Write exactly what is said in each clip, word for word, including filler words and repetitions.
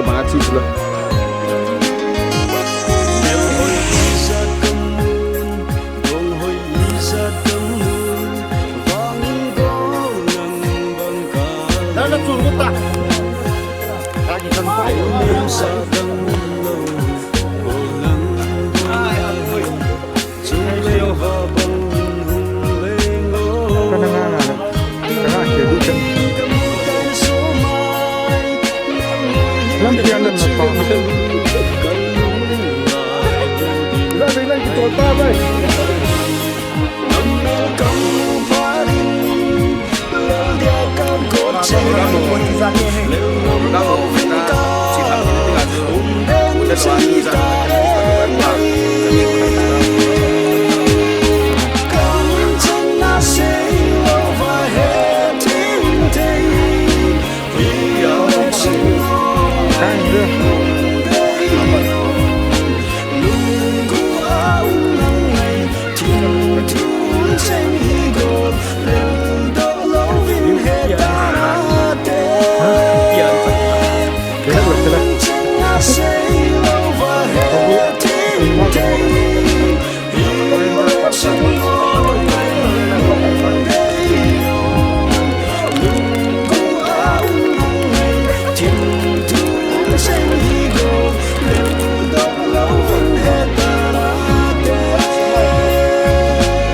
Banga chi sila.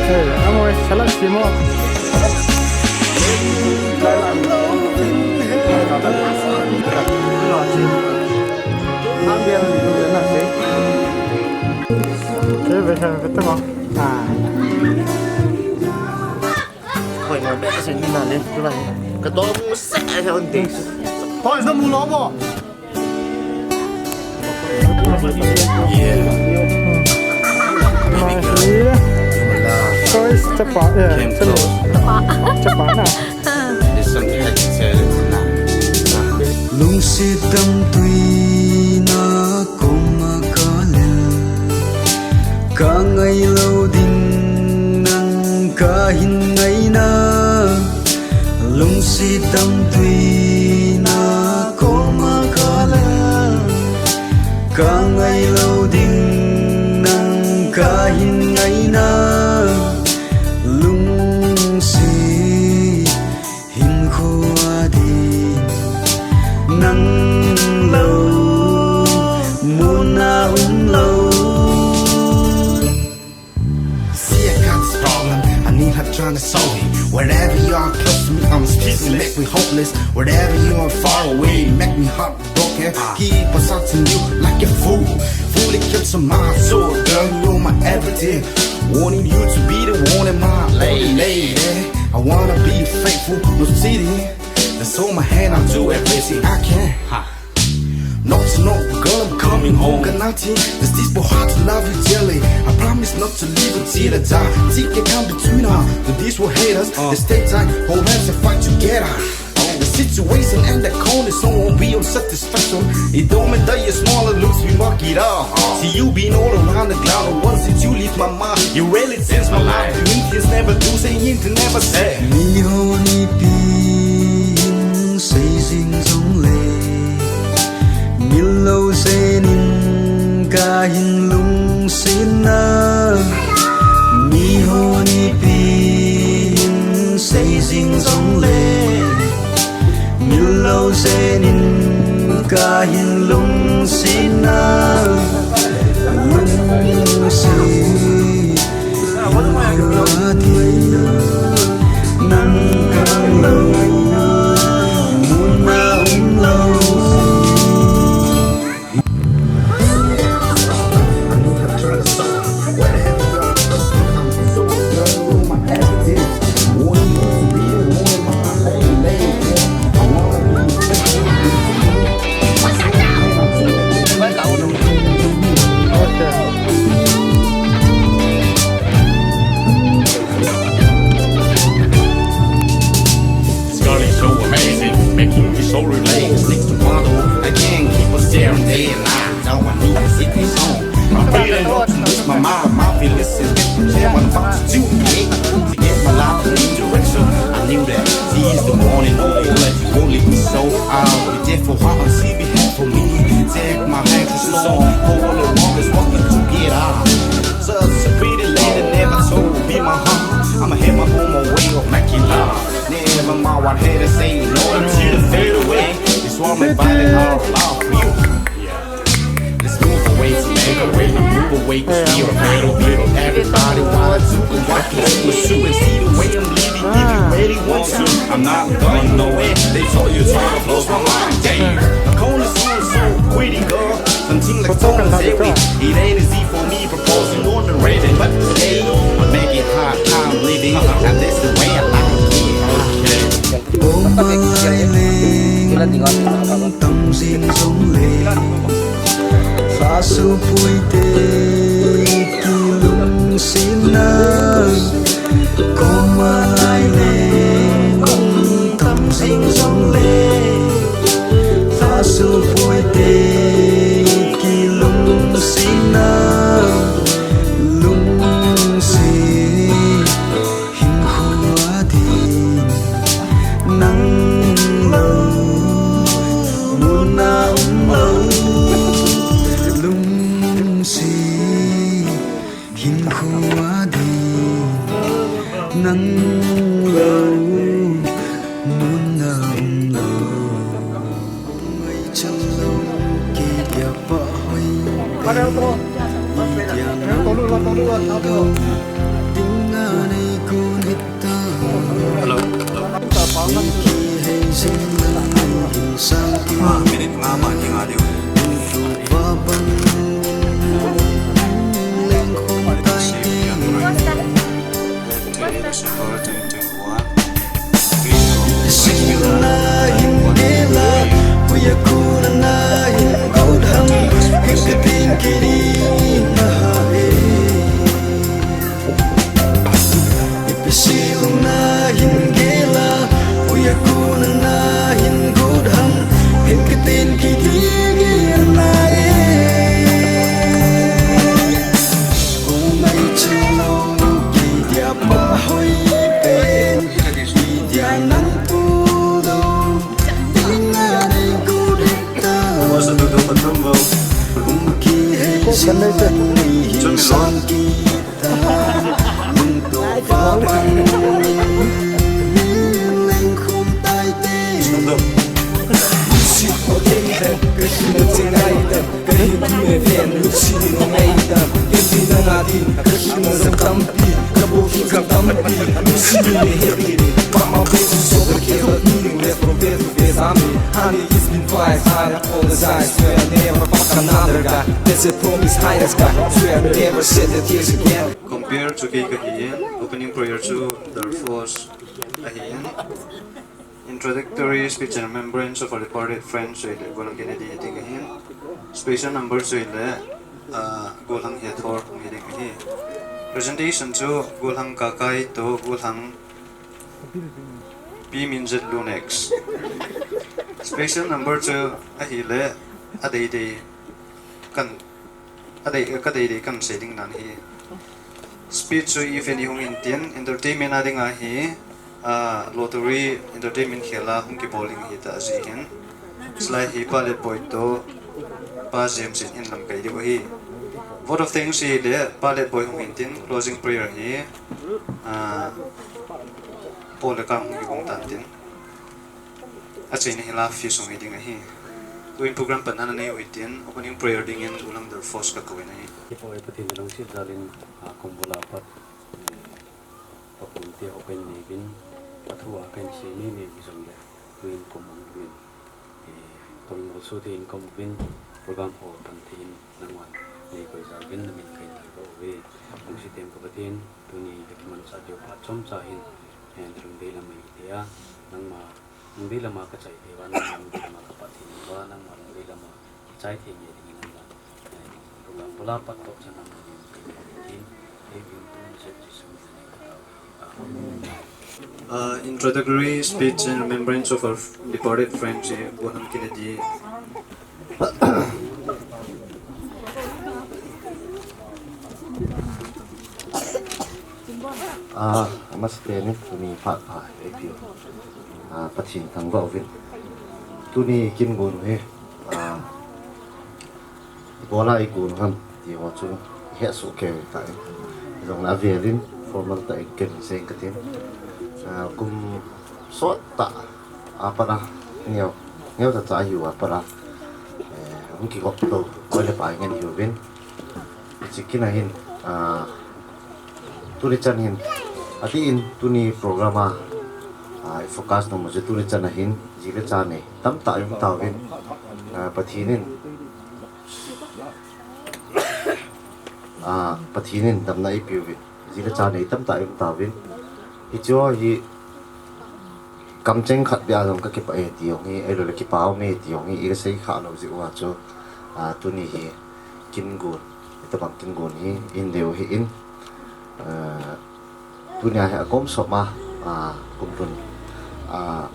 Hey, amo, salat simo. Hey, ve, ve, ve, tama. Ah. Hoi, na be sen ni na le, tu la. Ka to mu se ai hon te. Hoi, na mu lo mo. Yeah. Nice. Toys, chapa, yeah, chapa. Chapa na. There's something I can tell you tonight. Lungset tamtwi na koma kalel, kangailou ding nang kahin ngaina. Lungset tamtwi na koma kalel, kangailou ding nang kahin ngaina. Lungset hinkhoa din nang lou muna umlou. See, I got this problem, I need help trying to solve it. Wherever you are close to me, I'm still make me hopeless. Wherever you are far away, make me heartbroken. Keep on searching you like a fool. Fully kept on my soul, girl, you're my everything. Wanting you to be the one in my lady, lady. I wanna be faithful, no cheating. That's all my hand, I'll do everything I can. Ha. Knock to knock, girl, I'm coming home. Got nothing, this deep for hard to love you dearly. I promise not to leave until I die. Think it come between us, but this will hate us. Uh. Let's take time, hold hands and fight together. The situation and the corner, so won't be on satisfaction. It don't matter your smaller looks, we mark it up. Uh. See you been all around the ground, once since you leave my mind, you really change my life. You mean things never do, saying to never say. Miho nipi in seijing jongle, milou senin kahin lungsetna. Miho nipi in seijing jongle, milou senin kahin lungsetna. Lungset Scarlet so amazing, making me so relaxed. Next to model, I can't keep on staring day and night. Now I need to sit me home. I'm feeling up to lose my mind, my feelings is getting there. What I'm about to do, yeah, to get my life in a new direction. I knew that she is the one and only, that you won't leave me so out. Be there for her and she be here for me. Haters say no to the fadeaway. It's why my violent heart love you. Yeah. Let's move away to make a way. Move away 'cause we are a better people. Everybody wanna do what you pursue and see the way I'm living. If you really want to, I'm not going nowhere. They told you to close my mind. Damn. A corner soon so pretty girl. Something like Stone Avery. It ain't easy for me proposing on the raven, but today I make it hard time living. And that's the way I like it. Ong malai leng tam jing jong le, fa su pui te kilungsetna. Ong malai leng tam jing jong le, fa su pui te kilungsetna. Lungset hinkho a din nang lo, mun a um lo. Lungset hinkho a din nang lo, mun a um lo. Ngai chang lo, kei dia pa hoi. Kei dia nang lo. Ding a nei kun hita. Hello. Minute nga ma, ni nga diu. December twenty twenty-one. Singna hin gela, kuya kuna na hin godham, hin katin kini na ha e. Ipi silung na hin gela, uya kuna na hin godham, hin katin kiti gina e. Umai chalo, kidia pa hoi pen, kidia nang pudo, ina nei godita. Wasa tu tu patumbo. Um ki hei sin, hin san ki. Honey, it's been twice, I apologize, swear I never fuck another guy. That's a promise, highest guy, swear I never shed a tears again. Compare chu kei kahi in, opening prayer chu Darfos ahi in. Introductory speech and remembrance of our departed friends chu ile Golhang Kennedy hiding ahi in. Special number chu ile, ah, Golhang Hethor hiding ahi. Presentation chu Golhang Kakai to Golhang Pi Minjet Lunex. Special number chu ahile, adei dei kan, adei, kadei dei kan sei ding nan hi. Speech chu event i hung in tin, entertainment a ding ahi, ah, lottery entertainment khel a hung kibol ding ahi ta aji hin. Slide hi Pa Letboi to Pa James in hin lamkai diu ahi. Vote of thanks hi le Pa Letboi hung in tin, closing prayer hi, ah, Paul le Kang hung kibong tan tin. Achaina hi la fi sung hi ding ahi. Tuin program pan ana nei u hitin, opening prayer dingin Golhang Darfos ka kou in ahi. Kipoi Pathen lungset jal in, ah, kum bula pat, eh, papun te ho kan nei bin, pathu a kan sei nei nei bi jong le, tuin kum ang bin. Eh, tong mol su te in kum bin, program ho pan te in nangwan nei koi jal bin na min kai ta ko ve. Lungset tem ko Pathen, tuni ka kiman sa diu pa chom cha hin, eh, lungdei lam mai te a, nangma Lungdei lama ka chai thei uva, nangma lungdei lama ka pat thei uva, nangma lungdei lama ka chai thei nge dingin nangma, eh, program bula pat toh chan nangma lungdei lama ka pat thei, eh, Jesu min in ka tao. Amen. Uh, introductory speech in remembrance of our departed friend, Sri Golhang Kennedy. Ah, amasapen in tuni phat pha eipeu, ah, Pathen thangvah uvin. Tuni kin gon u hi, ah, ibola i gon u ham ti ho chu i hetsah kei u tai. Jong le avel in formal tah in ken sei ing katin. Ah, kum Sot tah a pat a, neo, neo tah tah a hiu a pat a, eh, hung kigop to, koi le pai ngen hiu vin. Chikin a hin, ah, tuni chan hin, ati in tuni program a, ah, i focus nom u chu tuni chan a hin, ji le cha nei, tam tah i um tau vin, ah, Pathen in, ah, Pathen in damna ei piu vin. Ji le cha nei tam tah i um tau vin. Hichu hi kamcheng khat bia jong ka kipah e ti jong hi, ahilou le kipa um e ti jong hi, i ka sei kha lou jeh uva chu, ah, tuni hi kin gun, hitabang kin gun hi, in deu hi in, ah, tunia hi akom sop a, ah, kum lhun, ah,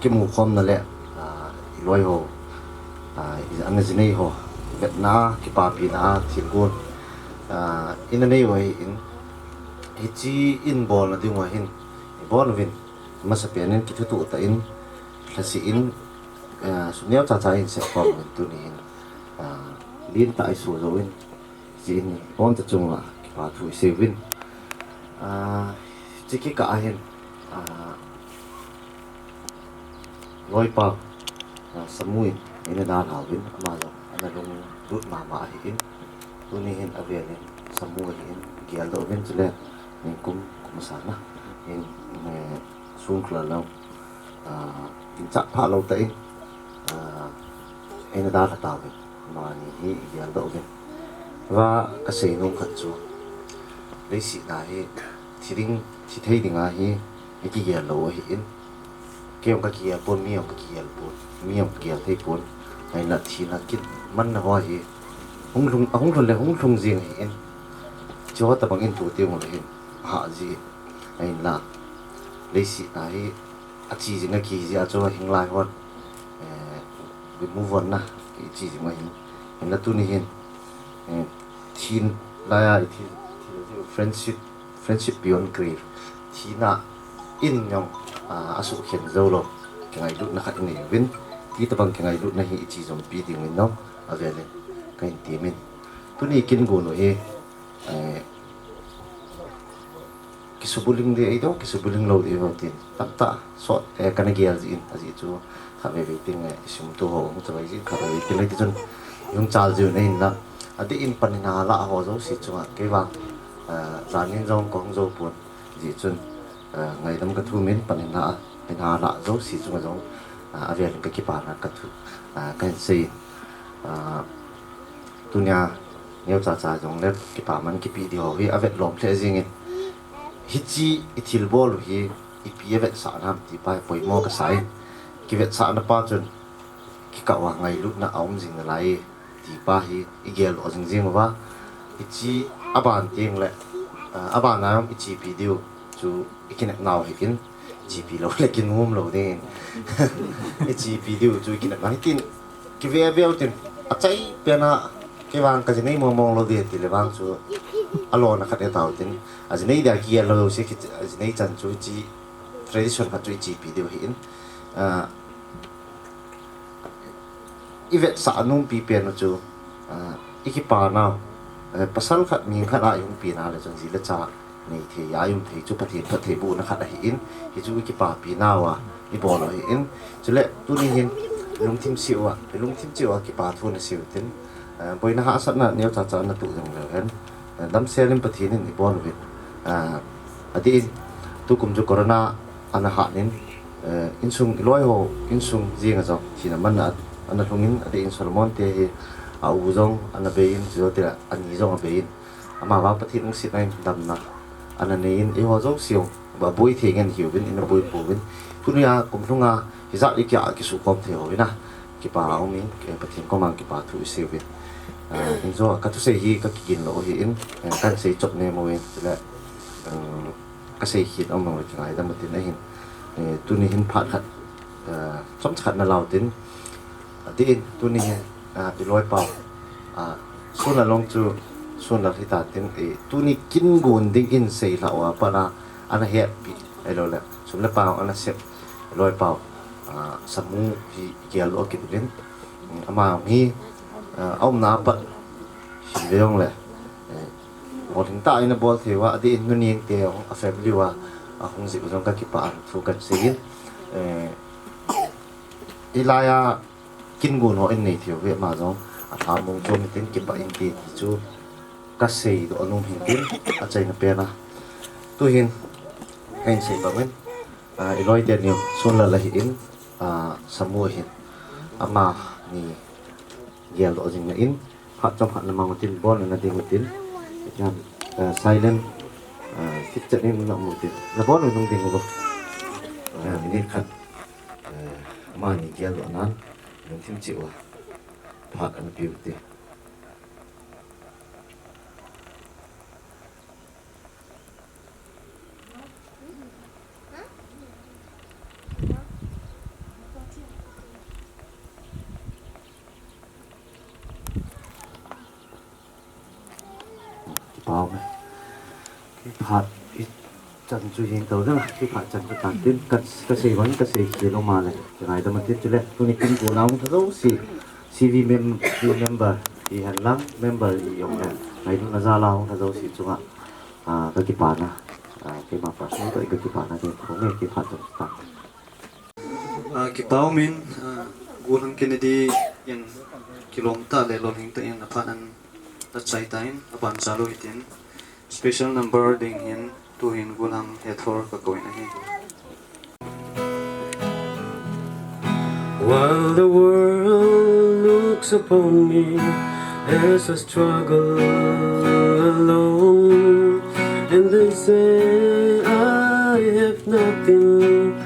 kimu khomna le, ah, i loi ho, ah, i ana ji nei ho, vetna, kipapina, thilgon, ah, i na nei u ahi in, hiche in bolna ding uva hin, i bol uvin, masapen in kithutuh tah in, lhase in, ah, sum neo cha cha in sep khom uvin tuni hin, ah, lentah i soh jou in, Hiche in, on ta chunga kipa thu i sei uvin. Ah, hiche kikah a hin, ah, loipa, ah, Samu in, eina dalha uvin, ama jong, ana lunglut mama ahi in. Tuni hin avel in, Samu ahi in, geldoh uvin chule, nikum, kum asang na. Hin, eh, sungkhla lou. Ah, in chah pha lou tah in, ah, eina dalha tauvin, amani hi i geldoh uvin. Va ka sei nom khat chu, leiset a hi thi ding, thi thei ding a hi i kigel lou ahi in. Kei jong ka kigel pon, mi jong ka kigel pon, mi jong kigel thei pon. Ahinla thina kin manna ho hi hung lhung, ahung lhun le hung lhung jing ahi in. Hiche ho tabang in tu teng ule hin, ahah ji in. Ahinla leiset a hi ache jing a kihi jeh a chu hinglai hon, eh, remove na, kiche jing u ahin. Hinla tuni hin, eh, thin lai a i thi, thi, friendship, friendship beyond grave. Thina in jong, ah, asuhkhen jou lou. Kingailutna khat i nei uvin. Ti tabang kingailutna hi i che jom pi ding in jong avel in ka hin temin. Tuni kin gun u hi, eh, Kisubuling ding ahi ding, kisubuling lou ding ahi ding tin. Tamtah, sot, eh, kana gel jin, ajeh chu, khatvei vei tin, eh, isimtu ho, hung chavai jin, khatvei vei tin, lei ti chun, hung chal jiu na hin la. Adeh in pan hin alah ho jouse chunga, kei vang, eh, jan in jong kahung jou pon, ajeh chun, eh, ngaidam kathum in pan hin la, hin alah jouse chunga jong, eh, avel in kakipana kathu, eh, kahin sei. Eh, Tunia, neocha cha jongle, kipaman kipe ding ho hi, avet lom lheh jingin. Hiche, i thilbol u hi, ipi avetsah nam ti pa hi poimo kasa in. Kivetsahna pa chun, kikah uva ngailutna aum jing nalai, ti pa hi, i geldoh jing jing uva. Hiche, aban tengle, ah, aban a jong i chepi diu chu, i kinepnau hi in. Chepi lou le kinom lou ding. I chepi diu chu i kinepna hi tin. Kive ve u tin. Achai pen a, kei vang kaji nei mong mong lou ding tile vang chu. Alona khat e tau tin. Aji nei dia kigel lou se ki, aji nei chan chu chi tradition khat chu i chepi diu hi in. Ah, I vetsah nompi pen u chu, ah, i kipa nau, eh, pasal khat, mihing khat a i hung pi na le chun ji le cha nei thei a i um thei chu Pathen phattheibohna khat ahi in, hichu i kipapi nau a i bol u ahi in. Chule tuni hin lungthim cheh uva, i lungthim cheh uva kipa thu na sei u tin, eh, boina hahsatna neocha cha na tuh jong leu hen. Damsel in Pathen in i bol uvin. Ah, adeh in, tukum chu corona ana hat in, eh, insung i loi ho, insung jeng a jong, thina man a, ana lhung in, adeh in Solomon te hi, a u jong ana bei in, chu tile, ani jong abei in. Ama vang Pathen lungsetna in damna ana nei in, eiho jouse jong, ba boi thei ngen hiuvin, ina boi pouvin. Tunia kum lhunga, hijat i kia kisukhom thei ho ina. Kipa a um in, eh, Pathen koma kipa thu i sei uvin. Eh, in jo, ka thusei hi ka kigin lou hi in, eh, kan sei chop nem uvin, chule, eh, ka sei khit um lou kingaidam u tin ahin. Eh, tuni hin phat khat, eh, chomcha khat na lau tin. Adeh in, tuni hin, eh, i loipa, ah, Sunlal long chu, Sunlal hita tin, eh, tuni kin gon ding in seilhah uva pat a, ana hetpi, ahilou le, sum le pai ana sep, i loipa, ah, Samu hi i geldoh kit uvin. Ama hi, ah, aumna a pat, hin ve jongle, eh, bol hing tah a ina bol thei uva, adeh in nu Neng te jong, a family uva, ahung jeh u jong ka kipah a thu kan sei in. Eh, hilaiya kin gon ho in nei thei uve, ama jong alhamon chu mitin kipah inte ti chu kasei doh nom hin tin, achaina pen a. Tuhin, kahin sei bangin, ah, iloi teni Sunlal ahin, ah, Samu ahin, amani geldoh jing na in, phat chomkhat na mang utin, bolna na ding utin, ah, silent, ah, kichat in na um utin, na bol u nung ding u. Ah, minute khat, ah, amani geldoh nan, lungthim cheh uva phat ana pe utin. Kipah e. Kiphat i chan chu hin tau na, kiphat chan chu tan tin, ka, kasei bang, kasei khel lou ma le, kangaidam tin chule, tuni kin gon a hung lha jouse, C V mem-, member, ihen lang, member ijong hen, ngailutna jal a hung lha jouse chunga, ah, kakipana, ah, keima personal toh kakipana kahin phong e, kiphat chan chu tan. Ah, kipah umin, ah, Golhang Kennedy in kilom tah le lolhing tah in aphat ana chai tan, aban chal u hitin, special number ding hin, tuhin Golhang Hethor kakou in ahi. While the world looks upon me as I struggle alone, and they say I have nothing,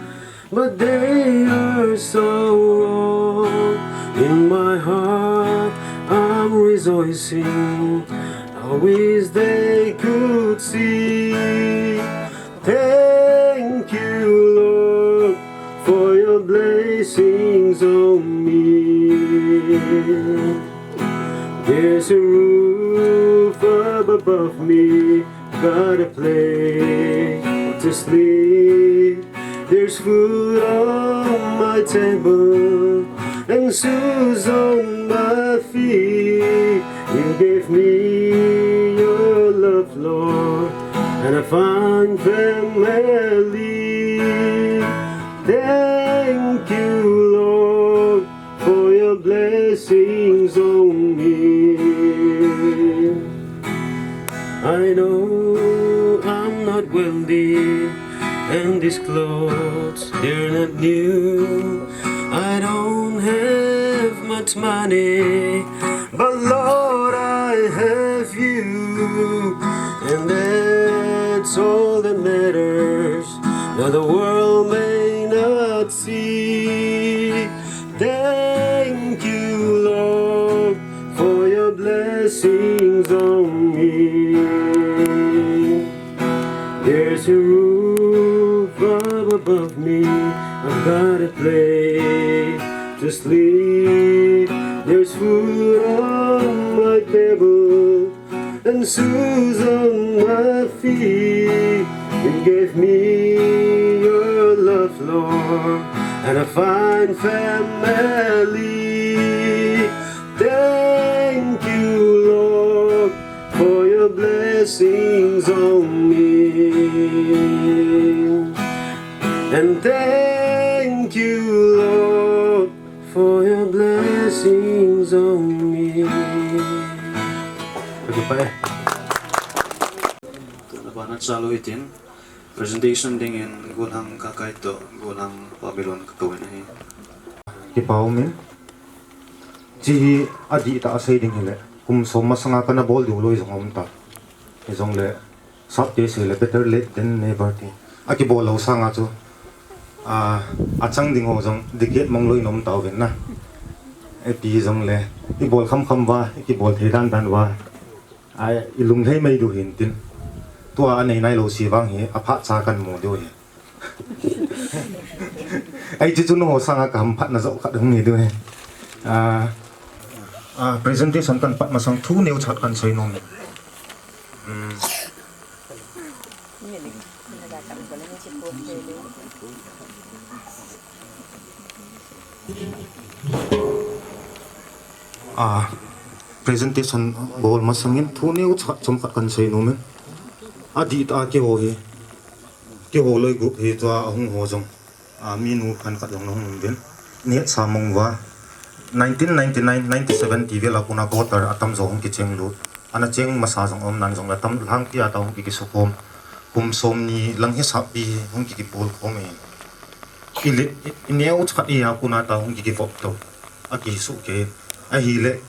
but they are so wrong. In my heart, I'm rejoicing. I wish they could see. Thank you, Lord, for your blessings on me. There's a roof up above me, got a place to sleep. There's food on my table and shoes on my feet. You gave me your love, Lord, and a fine family. Thank you, Lord, for your blessings on me. I know I'm not wealthy, and these clothes, they're not new. I don't have much money, but Lord, I have you, and that's all that matters. Now the world may not see. Thank you, Lord, for your blessings on me. There's a roof up above me. I've got a place to sleep. There's food on my table and shoes on my feet. You gave me your love, Lord, and a fine family. Thank you, Lord, for your blessings on me. And thank you, Lord, for your blessings on me. Tuna bana chalu hitin, presentation dingin Golhang Kakai toh Golhang Pabilon kakou in ahi. Kipah umin. Chi hi adih tah a sei ding hile, kum som masanga kana bol diu loi jong aum ta. Hijongle, sapte seile better late than never ti. Akibol lou sanga chu, a, achang ding ho jong dikhet mang loi nom tauvin na. Ipi jongle, ibol khamkham uva, ikibol thei dandan uva, a, ilunglhai mai diu hintin. Tua anei nailou se vang hi, aphat cha kamu diu hi. Ai, chuchu nangho sanga kahamphatna joh khat hung hi diu hi. A, a, presentation kahin pat masang thu neocha khat kahin sei nom e. Hmm. A, presentation bol masangin thu neocha chomkhat kahin sei nom e. Adih tah a keiho hi, keiho loi group hi tua ahung ho jong, A, minu khan khat jong nahung um uvin. Nihet sa mong uva. Nineteen ninety-nine, ninety-seven ti vel a kona quarter atamjo hung kicheng lut. Ana cheng masa jong um nan jong le tam lang tia ta hung kikisukhom. Kum som ni lang hisap pi hung kikipul khom e. Ili, i, i neo chat i a kona ta hung kikivop to. Akisuh kei. Ahile.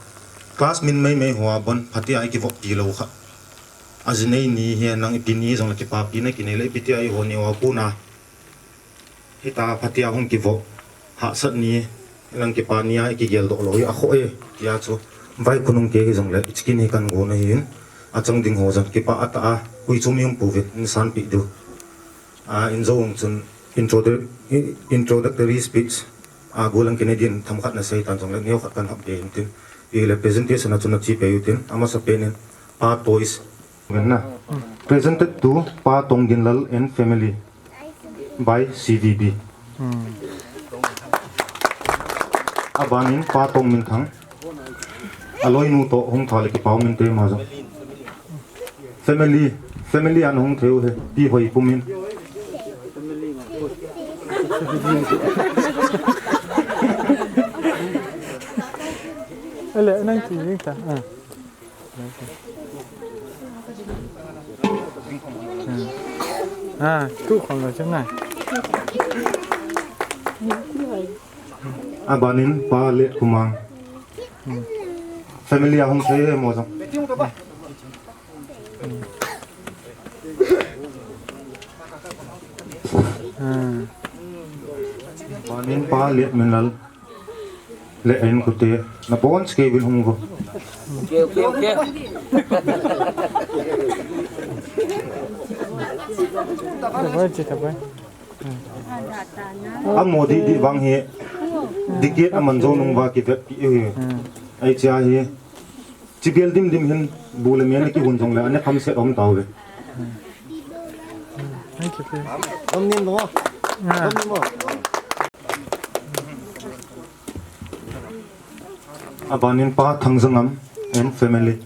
Class min mei mei hoa bon phatia ikivop ti lou kha. Ajinei ni hi nang ipi ni jong le kipapi na kinei le ipi tia iho neo a kona. Hita phatia hung kivo. Hahsat ni, nang kipa ni a ikigel doh lou hi akhoh e, tia chu. Vai khonung kei hi jong le, ichkin hi kan go na hin. Achang ding ho jong kipa ata a, hui chu mi um pu vin, in san pi du. A, in jo ung chun, introdu-, i-, introductory speech, a, gulang Canadian tham khat na sei tan jong le, neo khat kan hap de in tin. I le presentation a chun a chi pe u tin, amasa pen in, Pa Toys. Ngen na. Presented to Pa Tongginlal and family. By C V B. Hmm. Abanin Pa Tongminthang. Aloinu to hung tha le kipa um inte ma jong. Family, family an hung theu he, Pi Hoipumin. Ele, nang ti ta. Ah. Ah, tu khom lo chun na. Abanin Pa Letkumang. Hmm. Family a hung thei he mo jong. Hmm. Abanin Pa Letminlal. Le en kute, na bon ske bil hung go. Okay, okay, okay. Tabai, tabai. Amo di di vang hi, dikit aman jo nung va kivet pi hi. Hmm. Ai chia hi, chibel dim dim hin, bu le me na kihun jong le, ane kham set om tau ve. Thank you, please. Dom nim lo. Ah. Dom nim lo. Abanin Pa Thangjangam and family.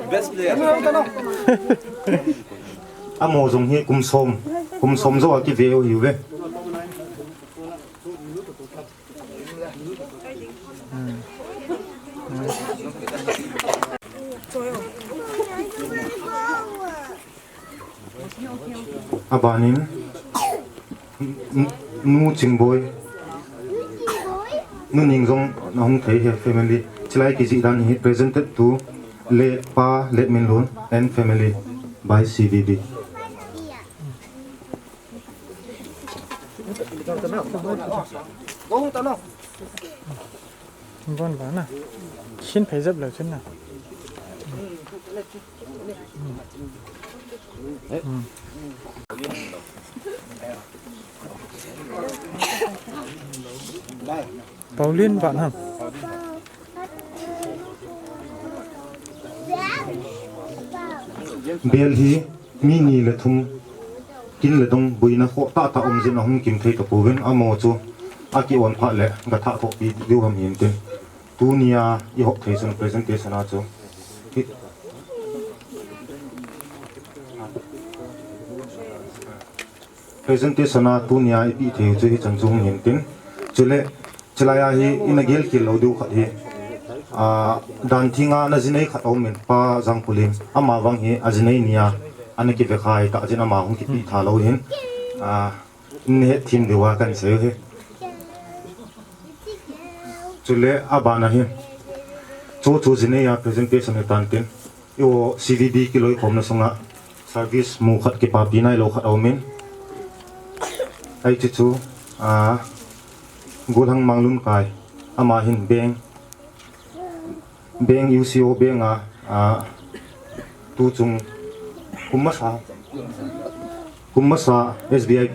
Best player. Amo jong hi kum som, kum som jo a kive u hi ve. Abanin, n-, Nu Chingboi, Nu Ningjong na hung thei he family. Chilai kijih dan hi presented to Le Pa Letminlun and family by C V B. Bon ba na. Shin phei jap lo chun na. Pauline ba na. Bel hi Mi ni le thum, kin le dong, buina khoh tah tah um jin ahung kim thei ta pouvin, amo chu aki on phat le, ga thah thoh pi diu ham hin tin. Tunia i hop thei chun presentation a chu. I, presentation a tunia i pi thei chu hi chan chu hung hin tin. Chule, Chilai a hi ina gel khel lou diu khat hi, a, dan thinga na jinei khat a um in Pa Jangkulim, ama vang hi a jinei nia, ana kive khai ta jin ama hung kipi tha lou hin, a, ni het thim diu a kan sei hi. Chule a bana hi, chu chu jinei a presentation hi tan tin. Eiho C V B kiloikhomna sunga service mu khat kipapi nailou khat aumin. Ai chu chu, a, Golhang Manglunkai, ama hin bank, bank U C O bank a, a, tu chung kum masa, kum masa S B I,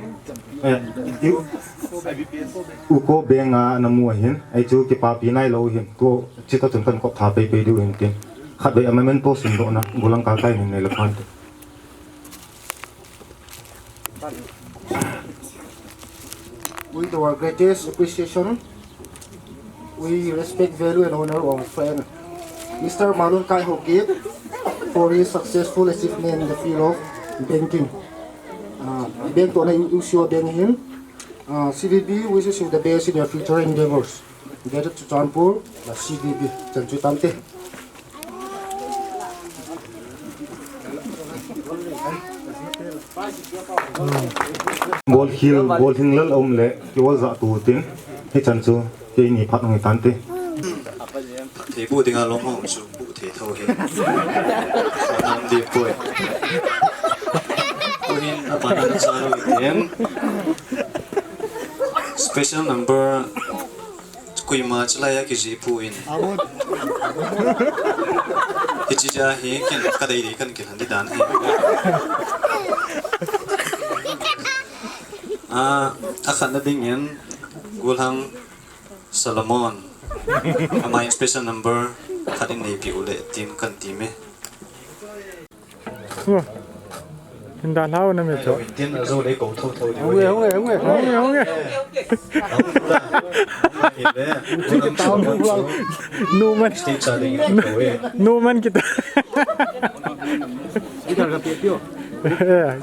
eh, U-, UCO bank a ana mu ahin, ai chu kipapi nailou hin, tu chita chun kan kop tha pei pei diu hin tin. Khatvei a memento sundohna, Golhang Kakai hin nei le phan te. With our greatest appreciation, we respect, value and honor our friend, Mister Manglunkai Haokip, for his successful achievement in the field of banking. Uh, bank to na U C O Bank hin. Uh, C V B wishes you the best in your future endeavors. Dated Churachandpur, the C V B, Chanchu Tante. Bolkhel, bolhing lal um le, kiwal ja tu tin, hichan chu, keini phat hung hi tante. Thei bu dinga long hong chu bu thei tho he. Nam di poi. Puhin apa nama saru itian. Special number kuima chilai a kiji pu in. Hichi ja hi ken ka dei dei kan kilan di dan hi. A, a khatna dingin Golhang Solomon. Amai special number khat in neipi u le tin kan ti me. Hinda hlau na me cho. Tin a zo le ko tho tho di. Hung e, hung e, hung e, hung e, hung e. Numan. Numan kita. Guitar ka pe pio.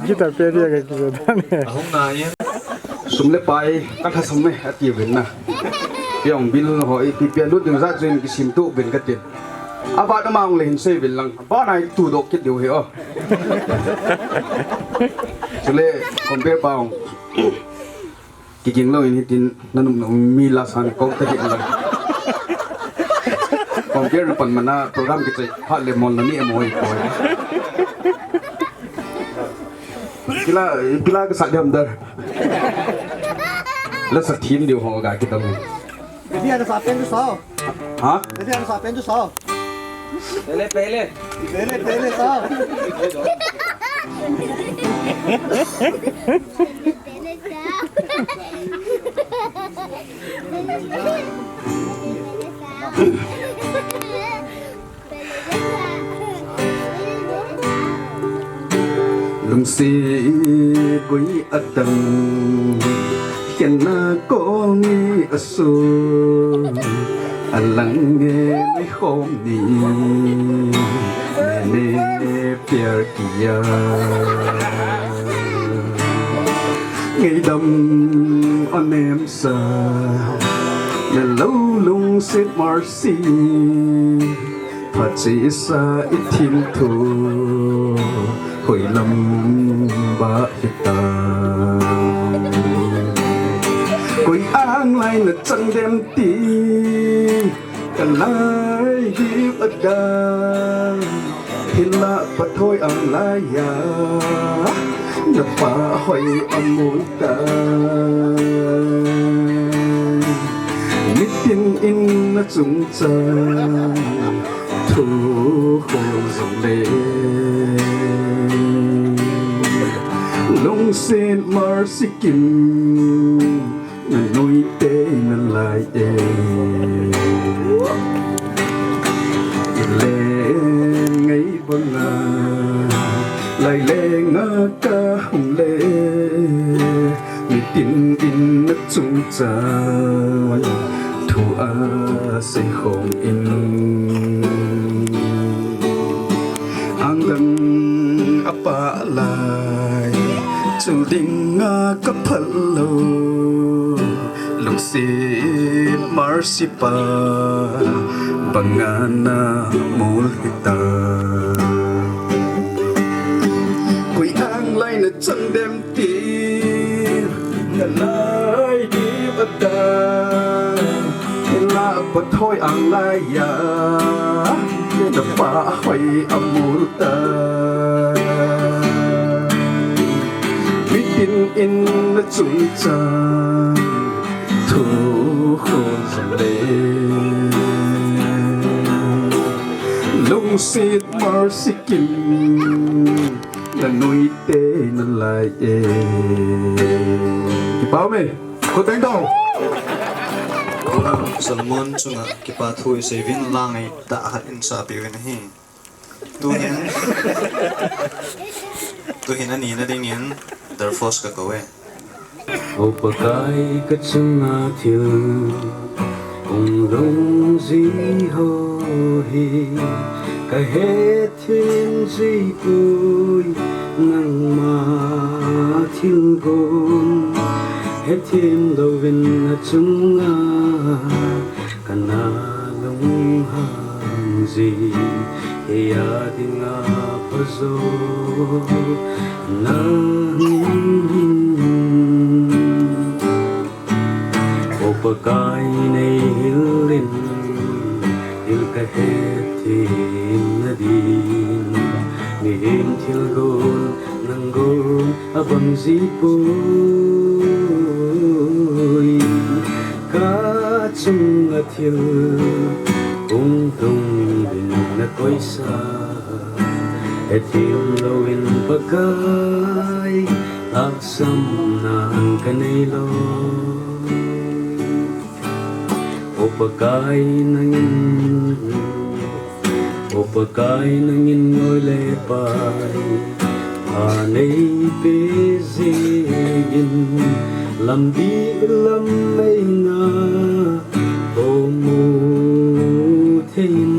Guitar pe pio ka kisa dan e. Ahung na yen. Sum le pai ka tha sum me ati uvin na. Piong bil ho ipi pia lut ding ja chuin kisim tu uvin ka tin. Aba na mang le hin sei uvin lang. Ba nai tu dok kit diu hi o. Chule compare pa ong. Kiging lo in hitin nanum num mi la san ko ta hi lang. Compare pan mana program kichai phat le mon la ni emo hi ko. Kila, kila ka sa diam dar. La sa thim diu ho ga kitam. Dia ada sa pen tu sao. Ha? Dia ada sa pen tu sao. Pele, pele. Pele, pele sao. Lungset gui atang, khenna kol ni asu, alang nge ni khom ni, ne ne piar kiya. Ngaidam anem sa, na lo lungset Mercy. Phat chesa i thim thu, hoilam ba hita. Koi ang lai na chang dem ti, ka lai hi ada. Hinla pathoi ang lai ya, na pa hoi amun ta. Mitin in na chung chang. Thu khol zong le lungset Mercy kin na nuite na lai e. Len ngai banga lai lenga ka hung le. Mitin in na chung chang thu a sei khom in. Ang dang a pa lai, chul ding a ka phal lo. Lungset Mercy pa, banga na mul hita. Koi ang lai na chang dem ti, na lai di bata. Hinla pathoi ang lai ya, na pa hoi amun ta. Mitin in na chung chang, thu khol zong le lungset Mercy kin na nuite na lai e. Kipah me. Khut beng tau. Solomon chunga kipa thu i sei uvin, la ngai tah khat in sa peh uvin ahi. Tuhin, tuhin ani na dingin Darfos ka kou e. O Pakai ka chunga thil hung lungzi ho hi. Ka hethem jipoi nangma thilgon, hethem louvin nachunga kana lunghang ji, kei a dinga phajo nangin. O Pakai, nei hilin, thil ka hethem nadin, mihem thilgon nanggon abang jipoi. Ka chunga thil hung lhung ding nakoisa, hethem louvin Pakai, lhahsamna kanei lou. O Pakai nangin, O Pakai nangin loi le pai pha neipe jingin, lampi lam eina poimo theiyin,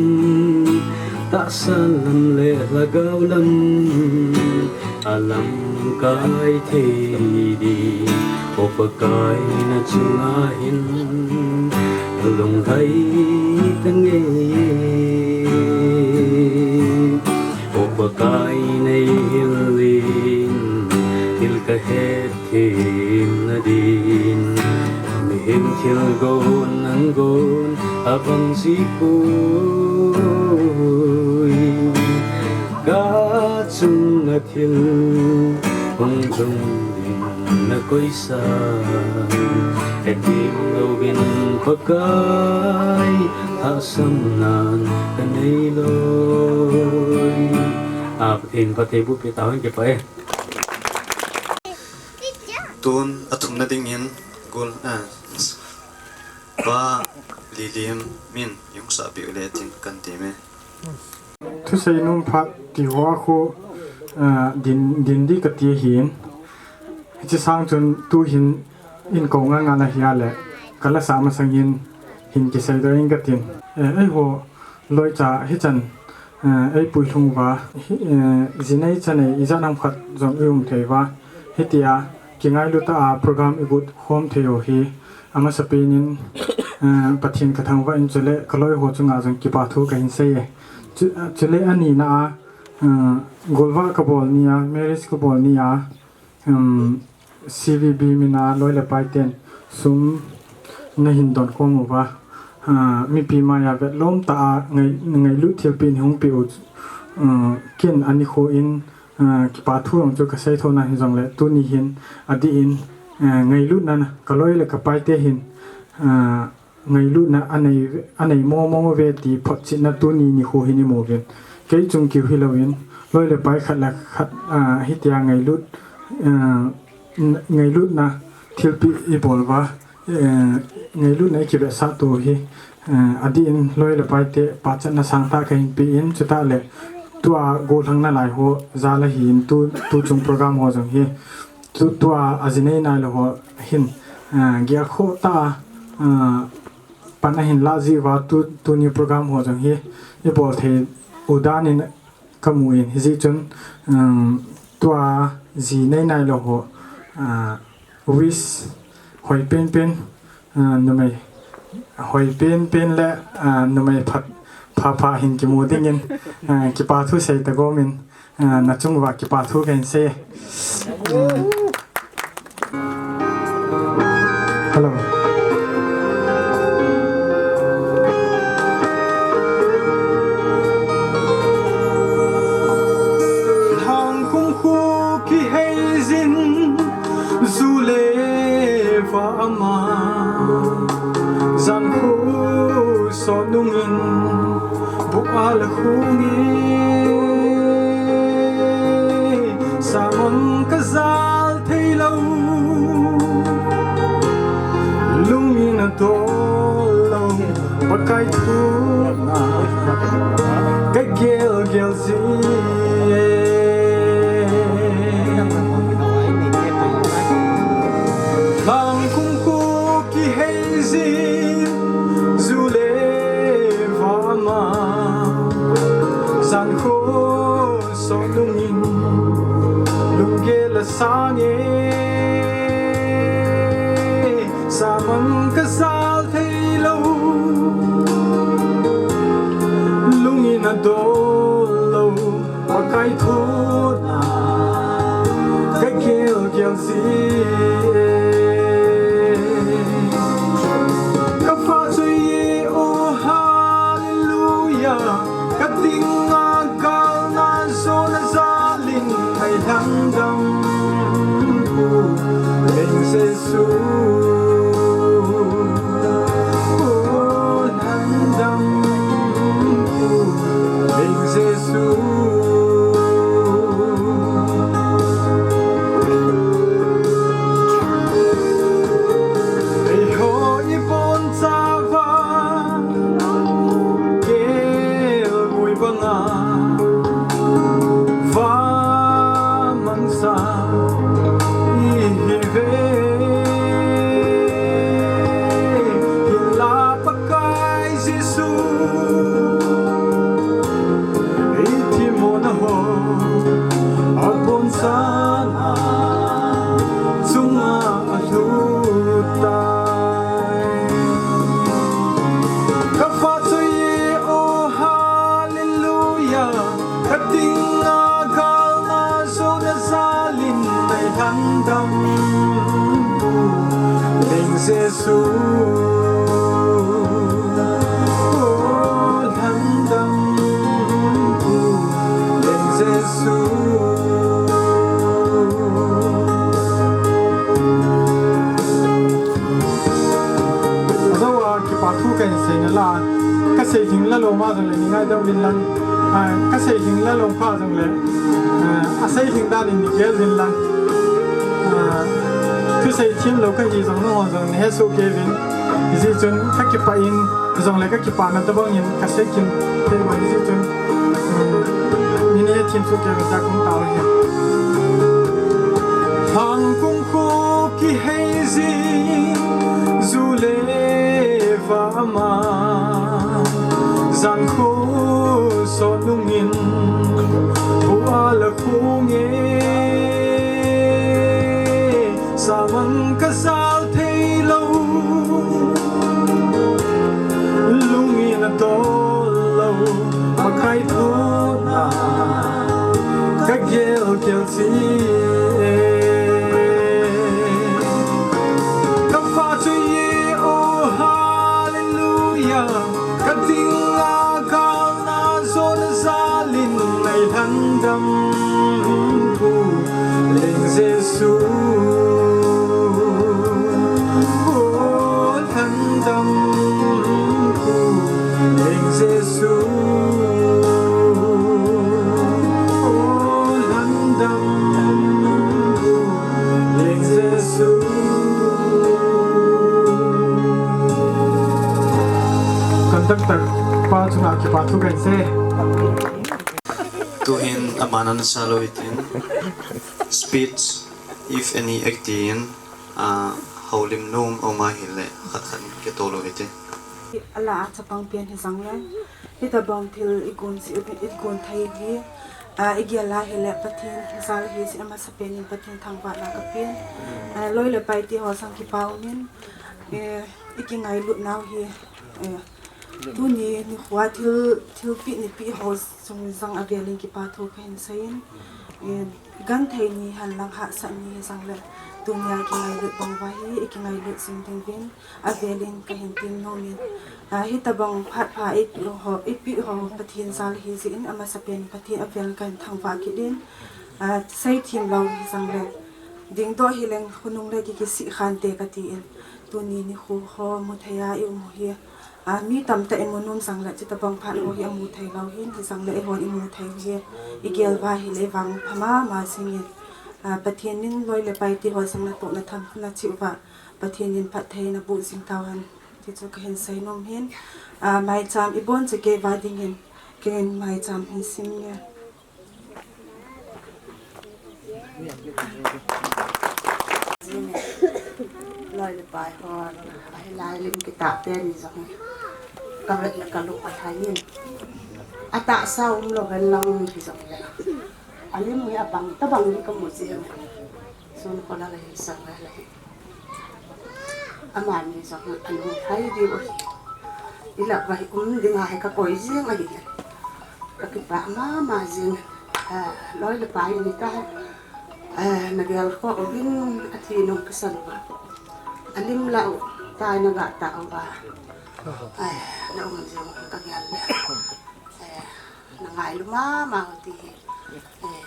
tahsa lam le lhagao lam alamkai thei ding. O Pakai, nachunga hin lunglhai tange. O Pakai, nei hilin, thil ka hethem nadin, mihem thilgon nanggon abang jipoi. Ka chunga thil hung lhung ding nakoisa, hethem louvin Pakai, lhahsamna kanei lou. A, Pathen phattheiboh peh tahen, kipah e. Tun athumna dingin gol, a, Pa Lilim min jong sah peh le tin kan ti me. Thusei nom phat ti ho khu, a, din, din ding kati ahin. Hiche sang chun tuhin in kou ngal ngal ahi a le, ka la sah masangin hin kiseidoh inge katin. E, eiho loicha hichan, e, ei puilhung uva, hi, e, jinei chanei ijat ham khat jong i um thei uva, hitia kingailu tah a program i got khom thei u hi, amasapen in, eh, Pathen ka thangvah in, chule ka loi ho chunga jong kipa thu kahin sei e. Chu, eh, chule ani na a, eh, golvah ka bol ni a, marriage ka bol ni a, um, C V B min a loi le pai ten sum nahin don khom uva, ah, mipi maiya vetlom tah a ngai, ngailut thilpeh nei hung peh u, uh, ken ani kho in, ah, kipa thu jong chu ka sei tho na hijongle, tuni hin adih in, ah, ngailutna ka loi le ka pai te hin, ah, ngailutna anei, anei momo uve ti photchetna tuni nikho hin i mu uvin. Kei chung keu hilouvin, loi le pai khat le khat, ah, hitia ngailut, ah, ngailutna thilpeh i bol uva, eh, ngailutna i kivetsah to hi, eh, adih in loi le pai te pachatna sangtah kahin pe in, chutah le tua gollhang nalai ho jal ahin tu, tu chung program ho jong hi, tu, tua ajinei nailou ho hin, eh, gelkhoh tah a, eh, pan ahin lah jeh uva tu, tuni program ho jong hi i bol thei u dan in ka mu in, hijeh chun, um, tua ji nei nailou ho, uh, wish hoi penpen, uh, numei hoi penpen le, uh, numei phat, pha pha hin kimu dingin, uh, kipa thu sei ta gomin, uh, na chung uva kipa thu kahin sei. Um, Hello. Lhangkhum khu kihei jin, ju le va ama, jan khu sot nungin, bu a la khung e, sermon ka jal thei lou, lungin a dol lou, Pakai thu na ka gel gel ji e. Lhangkhum khu kihei jin, ju le va ama, Sange, samang ka sal thei lo, lungin a dol lo, Pakai thona ka gel gel si e. Ka fa chu ye, oh hallelujah, ka dinga galna zona zalin ai langdam pu Leng Jesu. Oh, langdam pu Leng Jesu. Eiho i bonchauva, kelngoi banga va mangsa i hi ve. Hinla Pakai Jesu, i themmona ho a bonchauva chunga a lut tai. Ka fa chu ye, oh hallelujah, ka dinga galna zona zalin ai langdam pu Leng Jesu. Oh, langdam pu Leng Jesu. Ajoa kipa thu kahin seina la, ka sei lhing la lou ma jongle nei ngaidam uvin lang, ah, ka sei lhing la lou kha jongle, ah, a sei lhing dan in nei gel uvin lang. Ah, thusei themlou kahi jong nangho jong nei hesoh kei uvin. Hijeh chun ka kipah in, jongle ka kipana tobang in ka sei kit thei uvin, hijeh chun, um, nei hethem soh kei uvin tia kahung tao ahi. Lhang kong kho kihei jing, ju le va ama, jan kho sot nungin, bu a la kho nge, samang ka sal thei lou, lungin a dol lou, Pakai thona ka gel gel si e. Ka fa chu ye, oh hallelujah, ka dinga galna zona zalin ai langdam pu Leng Jesu. Oh, langdam pu Leng Jesu. Oh, langdam pu Leng Jesu. Conductor pa chunga kipa thu kahin sei. Tuhin aman ana sa lou hitin, speech, if any, akitin, ah, houlim nom aum ahile khat khat kito lou hite. Ala a chapang pen hijongle, hitabang thil i gon si, i gon thei hi, ah, i gel a hile Pathen jal hi si, amasapen in Pathen thangvahna kapen. Ah, loi le pai te ho sang kipa umin, eh, i kingailut nau hi, eh, tuni nikho a thil, thilpeh neipeh ho chung jong avel in kipa thu kahin seiyin, eh, genthei ni hen lang hahsat ni hijongle, tuni a kingailut bang uva hi i kingailut jing ding uvin avel in kahin tem nom in, ah, hitabang phat pha eipeh ho, eipeh ho Pathen jal hijeh in amasapen Pathen avel kahin thangvah kit in, ah, seithem lou hijongle, dingdoh hileng khonung le ki kisih khante katin, tuni nikho ho mu thei a i um u hi, ah, mi tamtah in mu nom jongle, chutabang phat ho hi amu thei lou hin, hijongle eihon i mu thei u hi, i gel uva hile i vang pha mama jingin, ah, Pathen in loi le pai te ho jong natohna thamna cheh uva, Pathen in phattheina boh jing tauhen, ti chu kahin sei nom hin, ah, maicham i bon chu kei uva dingin, ken maicham hin sim nge. Loi le pai ho, ahilai lim kitah teni jong, ka vet le ka lung alhai in. Atahsa umlou hen lang hijongle, alim hi abang tabang in kamu jing. Sun kola lei sang lei. Amani jong anu hai di o. Ila vai um ding a hi ka koi jing ahi. Ka kipah mama jing. Ah, loi le pai ni ta. Ah, na gel ko o bin a thi nung ka san ba. A lim la u tai na ga ta u ba. Ah, na um jing ka gel le. Eh, na ngailu mama u ti hi. Eh,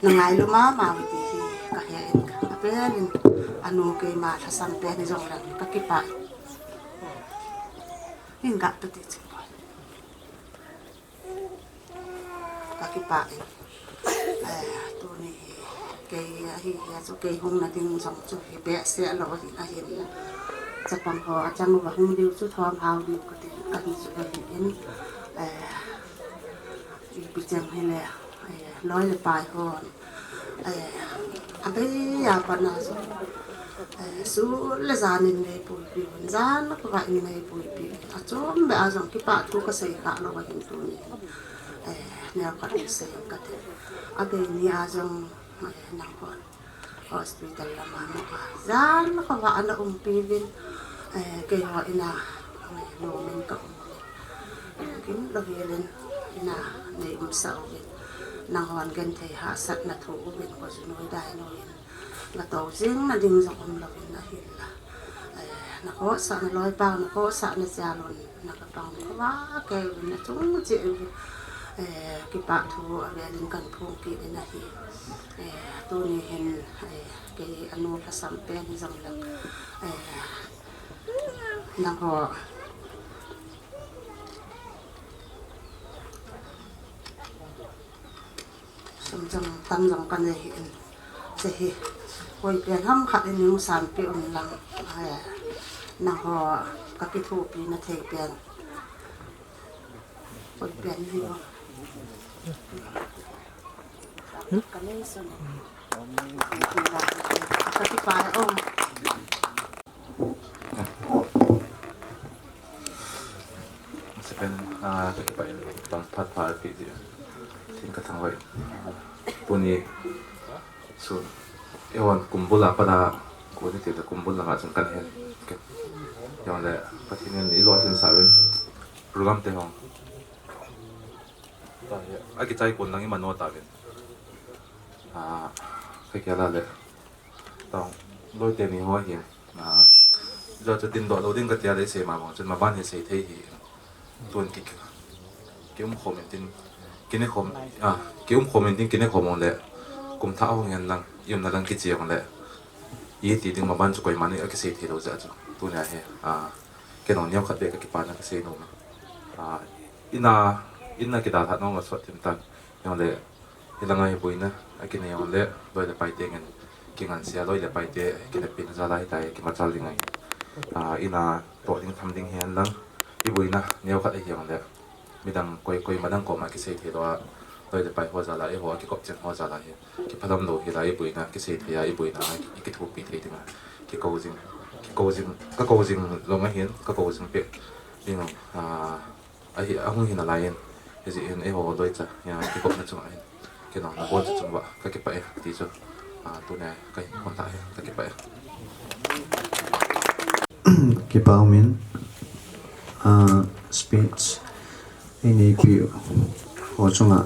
na ngailu mama u ti hi. Ka he in ka. A pelin anu keima lhasam pen hi jong lang ka kipah. Hin ga tu ti chu. Ka kipah in. Eh, tuni hi kei ahi, hi a chu kei hung na ding jong chu hi behseh lou hi ahin. Chapang ho a chang uva hung diu chu thom hao diu ka ti, ka hi chu ahi in. Eh, ipi chang hi le, eh, loi le pai hon. Eh, a bei a pat na chu. Eh, sun le jan in nei puipi un, jan le kava in nei puipi un. A chom be a jong kipah thu ka sei kha lou ahin tuni. Eh, neo khat in sei ka ti. A bei ni a jong, eh, nang hon hospital lama mo ka. Jan le kava ana umpi vin. Eh, kei ho ina, eh, nomin ka um. Kin lou hi len ina nei um sa uvin. Nang hon genthei hahsatna thu uvin ko ju noi dai noi in. Na to jing na ding jong um lou in ahin la. Eh, na khohsah na loi pau, na khohsah na jalun, na ka pang na ka va kei uvin na chung cheh uvin. Eh, kipah thu a velin kan phong kit in ahi. Eh, tuni hin, eh, kei anu lhasam pen hi jong lang. Eh, nang ho. Sum jong tam jong ka nei hi in. Che hi. Koi pen ham khat in nung san pi un lang. Ai, nang ho ka kithopi na thei pen. Koi pen hi ho. Ka nei sun. Ka kipah o. Second, ah, ka kipah in, tang phat phat pi di. Tin ka thangvah in. Tuni, so, eihon kumbul a pat a, kuni ti le kumbul langa chun kan hen. Ke. Jongle, Pathen in i lolhin sah uvin. Program te hong. A kichai kon lang i mano tauvin. Ah, ka kiala le. Tong, loi teni ho hin. Ah, jo chu tin doh lou ding ka tia le sei ma bang chun maban hi sei thei hi. Tun ki, ki um khom in tin, ki ne khom, ah, ki um khom in tin ki ne khom ong le. Kum thah hong hen lang, i umna lang kichi ong le. I ti ding maban chu koiman a kisei thei lou jeh chu. Tuni a hi, ah, kei neo khat beh ka kipana ka sei nom. Ah, ina, ina kidalhah nong a sot thim tan. Jongle, hilanga hi boina a kinei jongle, loi le pai te ngen kingansea, loi le pai te kinepina jal a hitia hi kimachal ding ahi. Ah, ina toh ding tham ding hi hen lang, i boina neo khat ahi jongle, midang koi, koima dang koma kisei thei lou a, loi le pai ho jal a, eiho a kikop chen ho jal a hi, kiphalam lou hi la i boina kisei thei a, i boina a, i kithopi thei ding a, kikou jing, kikou jing, ka kou jing lou ahin, ka kou jing peh ding, ah, Ahi, ahung hi nalai in, hijeh hin eiho loi cha, ya, kikopna chunga hin, kei neo nabon chu chunga ka kipah e, ti chu, ah, tuni a ka hin kon tah e, ka kipah e. Kipa umin, ah, speech, eineipi ho chunga,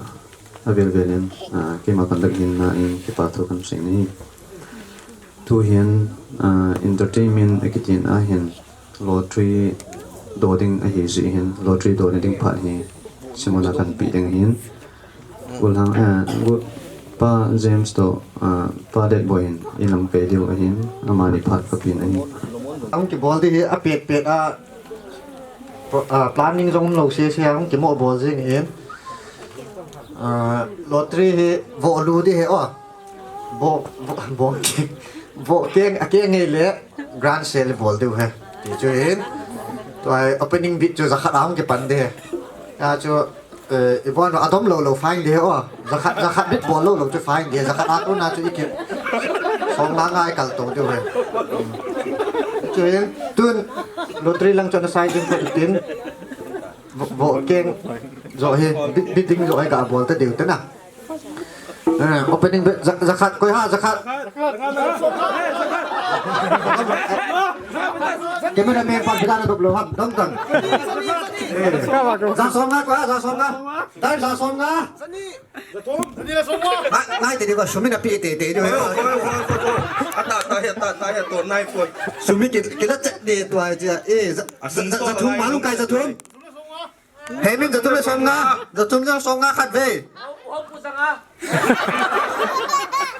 avel vel in, ah, keima conduct hinna in kipa thu kan sei nahi. Tuhin, ah, entertainment akitin ahin, lottery do ding ahi jeh hin, lottery dona ding phat hi simona kanpe ding ahin. Ulhang, eh, gu-, Pa James toh, ah, Pa Detboi hin, inlang pe diu ahin, amani phat kapeh ahi. Ahung kibol ding hi apet pet a, pro-, ah, planning jong umlou sese a, ahung kimo bol jing in. Ah, lottery hi vo lu ding hi o. Vo, vo, vo keng, vo keng, akeng ngei le grand sale bol diu hi. Ti chu hin. Tua opening bid chu jakhat ahung kipan ding hi. A chu, eh, ibon adom lou lou fine ding hi o. Jakhat, jakhat bid bol lou lou chu fine ding hi. Jakhat a kona chu iki som nga nga ikal to diu hi. Chu hin, tun lottery lang chu ana sai ding ko tin. Vo, vo keng jo hi, bid, bidding jo hi kabol ta diu te na. Eh, opening bid, ja-, jakhat, koi ha, jakhat. Cameraman pa bila na dop lo ham, dong dong. Eh, ja som nga ko, ja som nga. Dai ja som nga. Ngai, ngai te di ko, sumi na pi te, te di ko. Ata, ata, ata, ata, to, nai ko. Sumi ki, ki la chat de to ai ja. Eh, ja, ja, ja thum, malung kai ja thum. Hemin, ja thum le som nga, ja thum le som nga khat ve.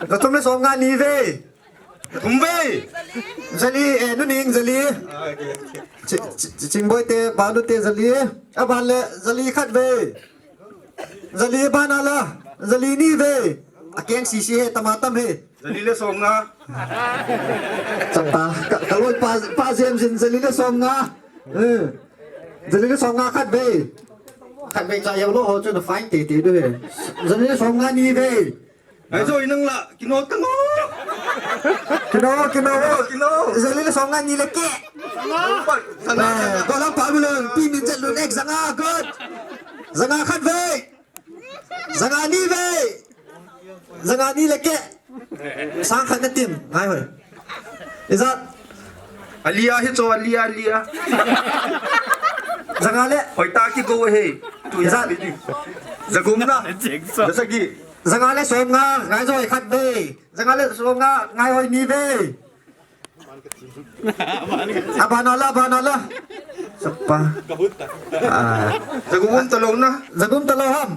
Ja thum le som nga ni ve. Thum ve. Ja li, eh, nu ning ja li. Ah, okay, okay. Chi, chi, chi, Chingboi te, Banu te ja li. Aban le ja li khat ve. Ja li ban a la, ja li ni ve. A keng sisi he, tama tam he. Ja li le som nga. Chapa, ka, ka loi pa, pa James in ja li le som nga. Eh. Ja li le som nga khat ve. Khat ve cha yau lo ho chu na fine te te du he. Ja li le som nga ni ve. Ai jo inang la, kino tang o. Kino, kino. Kino. Ja li le som nga ni le ke. Sana, sana. Eh, sana. Dolang pa bulong, pi min ja lu ek ja nga, good. Ja nga khat ve. Ja nga ni ve. Ja nga ni le ke. Sang khat na tim. Ngai hoi. Ijat. Alia hi cho, alia, alia. Ja nga le. Hoi ta ki go he. Tu ya. Ijat. Ja gum na. Ja sagi. Ja nga le som nga. Ngai jo khat ve. Ja nga le som nga. Ngai hoi ni ve. Abana la, abana la. Sapa. Ah. Ja gum ta lo na. Ja gum ta lo ham.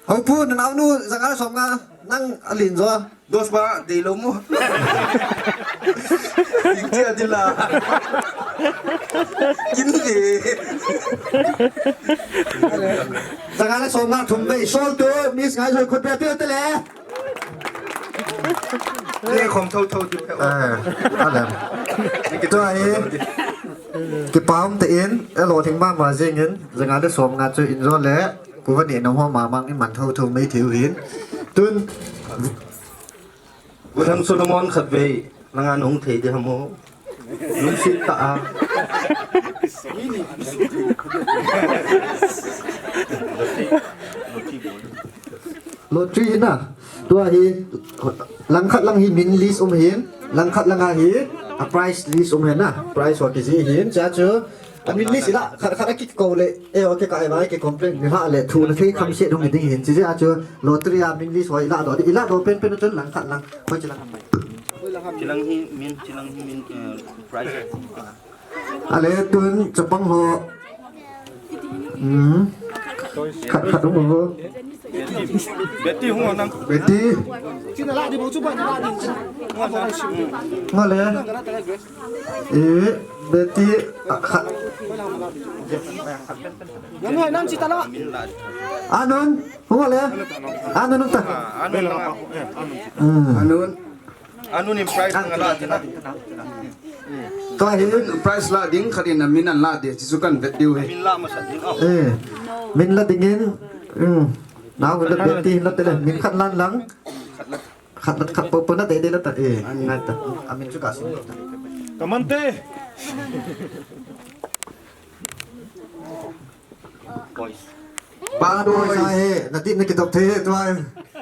Hau pu, na nau nu, ja nga som nga, nang alin jo. Dos ba, de lo mo. Ikti adila. Kin de. Ja nga le som nga thum ve, sol tu, Miss Ngaijoi khut be pe te le. Ni khom tho tho di pe. Eh, alem. Kitu ai. Kipah um te in, elo thing ma ma jing in, ja nga le som nga chu in jo le, ku va ni na ho ma mang in man tho tho mai theu hin. Tun. Gudang Solomon khat ve, langa nung thei de hamo. Nung sit ta a. Lottery hi na. Tua hi, lang khat lang hi min list um hin, lang khat lang a hi, a price list um hin na, price wa kiji hin, cha chu, a min list ila, khat khat a kiko le, eh, okay, ka ai vai, ki complain, ni ha le, thu na thei kham se dong ding hin, chi a chu, lottery a min list wa ila do, ila do pen pen chun lang khat lang, hoi chi lang. Chilang hi min, chilang hi min, eh, price. Ale tun chapang ho. Hmm. Khat khat ho. Betty hung nang. Betty. Ngale. Eh, Betty, ah, khat. Anun, hung ale. Anun ta. Hmm. Anun. Anu nin prize nga la ding. Tua hin prize la ding khat in a min an la ding, chu kan vet diu hi. Min la masa ding. Eh. Min la ding in. Hmm. Nau la vet ding la te le. Min khat lan lang. Khat la khat po po na te te la ta. Eh. Ngai ta. A min chu ka sin. Ka man te. Boys. Ba doi. Sa he, na ti na kitok the he, tua.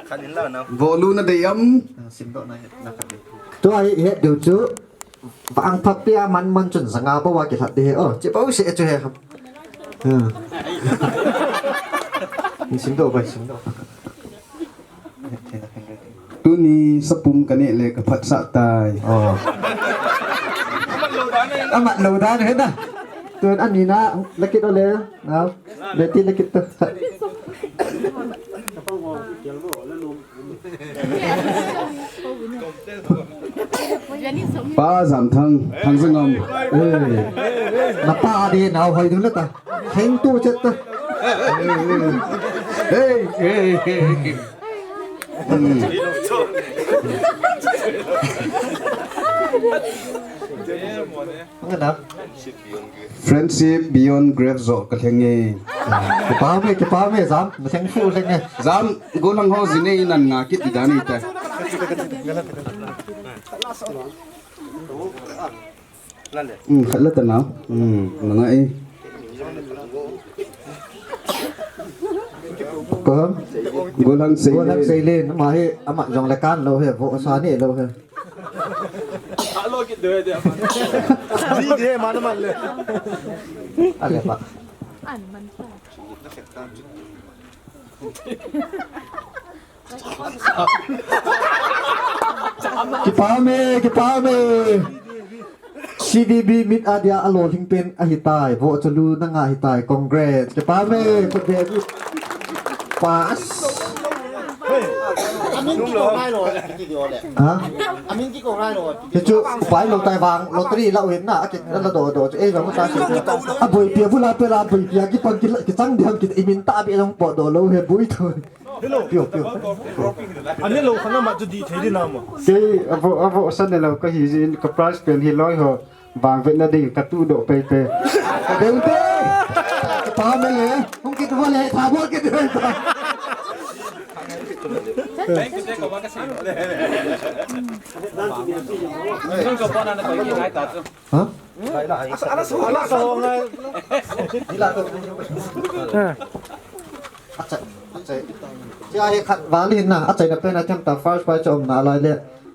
Khan in la na. Bolu na dei am. Ah, sim do na he, na khat dei. Tua hi, he deu chu. Ba ang pha pia man man chun zanga ba wa ki khat dei he. Oh, chi ba u se chu he. Hmm. Sim do ba, sim do. Tuni sapum ka neh le ka phatsah tai. Oh. Amat lo dan he na. Tun ani na lakit ole. Nau. Beti lakit ta. Pa Jamthang, Thangjangam. Eh. Na pa di nau hoi dun la ta. Heng tu chet ta. Hey, hey, hey. Hmm. Ang ano? Friendship beyond grave zo ka lheng e. Kipah me, kipah me, jam, na lheng fu lheng e. Jam, go lang ho jine nan nga kit di dani ta. Hmm, khat la ta nau. Hmm, na nga e. Ko ham? Golang Seile. Golang Seile, ama hi, ama jong le kan lo he, vo sa ni lo he. Ji de, man, man le. Ale ba. Kipa ume, kipa ume. C V B mit adia alolhing pen ahitai, vote chalu nanga ahitai, congrats. Kipa ume, khut beng. Pass. Amin kiko ngai lo, kiko le. Ha? Amin kiko ngai lo. Hichu, pai lo tai vang, lottery la uhin na, akit la do do, ei vang ta si. Aboi pia bula pela, aboi pia kipang ki, kichang diam ki, imin ta bi long po do lo he bui thoi. Hello. Pio, pio. Ani lo khana ma chu di thei di na mo. Kei, avo, avo, san ne lo ka hi jin, ka prize pen hi loi ho. Vang vet na ding ka tu do pe pe. Deu te. Pa me le. Hung kit ho le, tha bo kit ho. Thank you, thank you, wa ka si. Nung ko pa na na ko ki ngai ta chu. Ha? Ala so, ala so ngai. Achai, achai. Tia hi khat vang hin na, achaina pen a themta first prize chu um nalai le,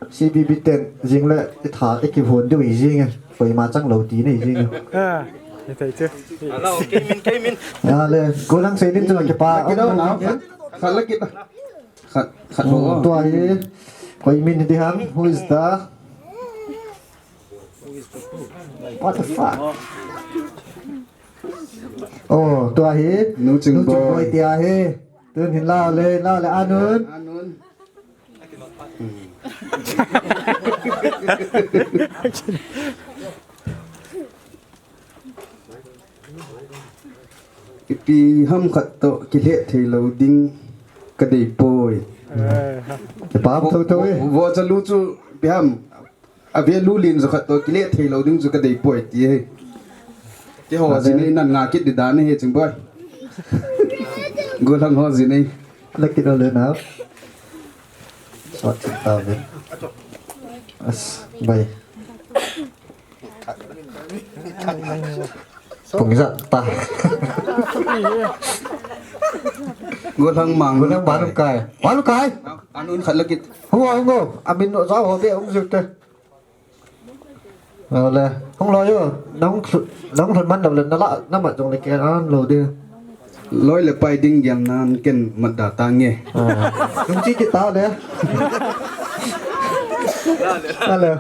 C B B ten jing le, i tha, i kihon diu i jing e. Koima chang lo ti nei jing e. Ah, i thei che. Hello, kei min, kei min. Ya le, ko lang sei din chu kipa. Khat la kit. Khat, khat ho. Tua hi, koi min di ham, who is the What the fuck? Oh, tua hi. Nu Chingboi. Nu Chingboi tia hi. Tun hin lao le, lao le anun. Anun. Ipi ham khat to kile thei lo ding ka dei poi. Eh. Kipa tho tho e. Vo, vo, vo cha lu chu ipi ham. A value lin jo khat to kile thei lo ding chu ka dei poi ti hi. Keiho jin ei nan nga kit di dan hi Chingboi. Gollhang ho jin ei. La kit o le na. Sot ta ve. As, bai. Pung ja ta. Gollhang mang. Gollhang ba lu kai. Ba lu kai. Anun khat la kit. Hu ho ngo. Amin no ja ho be um ju te. Ole, hung loi o, nang, nang lhun man lo le, na la, na mat jong le ke an lo de. Loi le pai ding gen nan ken mat da ta nge. Ah. Nung chi ki ta le. Ale.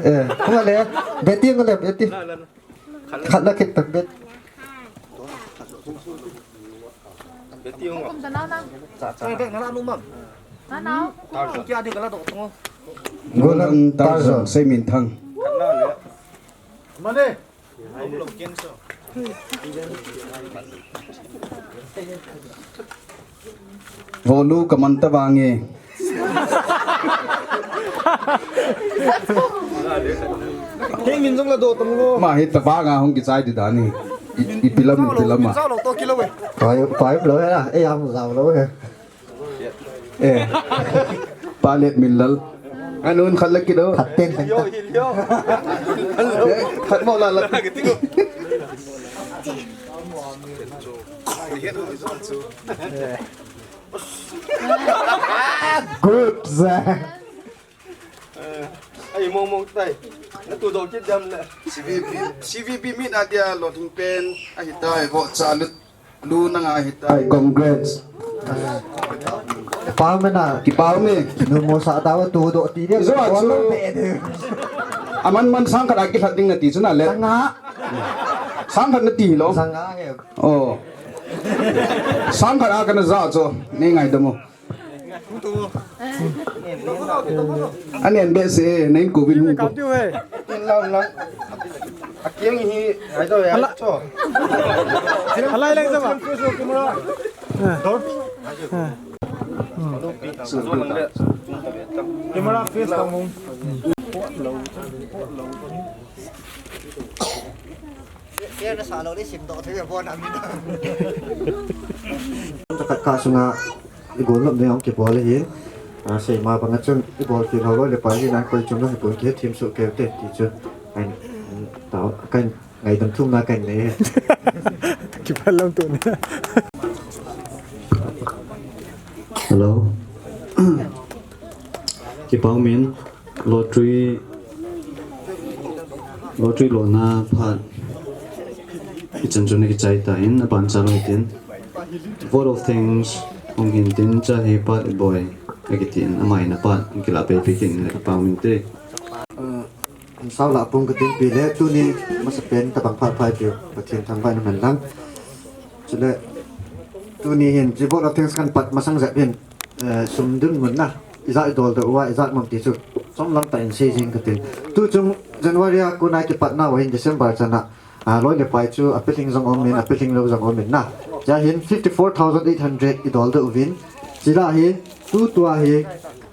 Eh, hung ale. Beti hung ale, beti. Khat la kit tak bet. Beti hung. Kum ta nau nang. Cha, cha. Bek na la nu mam. Na nau. Tarzan. Kia di ka la do tong. Gollhang Tarzan, Tarzan. Sei min thang. Mane. Volu ka man ta vang e. Kei min jong la do tong lo. Ma hi ta vang a hung kichai di dan hi. I, ipi lam, ipi lam a. Sao lo to kilo e. Pai, pai lo he la. E am sao lo he. Eh. Palet min lal. Anun khat la kit o. Khat ten ten ta. Eh, khat mo la la. Good, sir. Eh, ai, mong mong tai. Na tu do kit dam le. C V B, C V B mit adia lolhing pen ahitai, vote cha lut. Lu nanga ahitai, congrats. Pau me na. Kipau me. Nu mo sa ta tu do ti dia. Zo a chu. Aman man sang khat a kilhat ding na ti chu na le. Sanga. Sang khat na ti lo. Sanga he. Oh. Sang khat a kana ja chu. Nei ngaidam o. Anen behseh, na inkouvin hung ko. Lang, lang. Akiang hi, ai to ya, cho. Alai lang sa ba? Camera face lang hung. Kei na sa lo ni sim doh thei ve pon amin. Khat khat sunga i gollhang nei hung kibol ahin. A, seima banga chun i bol kit ho le pai hi nan koi chung lang i bol kit thim suh kei te ti chu. Ai, tao, kan ngaidam thumna kan nei. Kipa lam tu ni. Hello. Kipau min. Lottery Lottery lona phat ichan chun akichai tan, aban chan hitin. Vote of thanks hung hin tin, cha hi Pat Boi akitin, ama in apat kila pe pe tin le kapang min te. Sao la pung katin pi le, tuni masapen tabang phat phai pi, Pathen thangvah in um hen lang. Chule tuni hin, chi vote of thanks kan pat masang jep hin, eh, sum dun mun na, ijat idol doh uva, ijat mong ti chu chomlam tah in sei jing katin. Tu chung January a kona kipatna uva hin December chana, ah, loi le pai chu apilhing jong um in, apilhing lou jong um in na. Cha hin fifty four thousand eight hundred idol doh uvin. Chila hi, tutua hi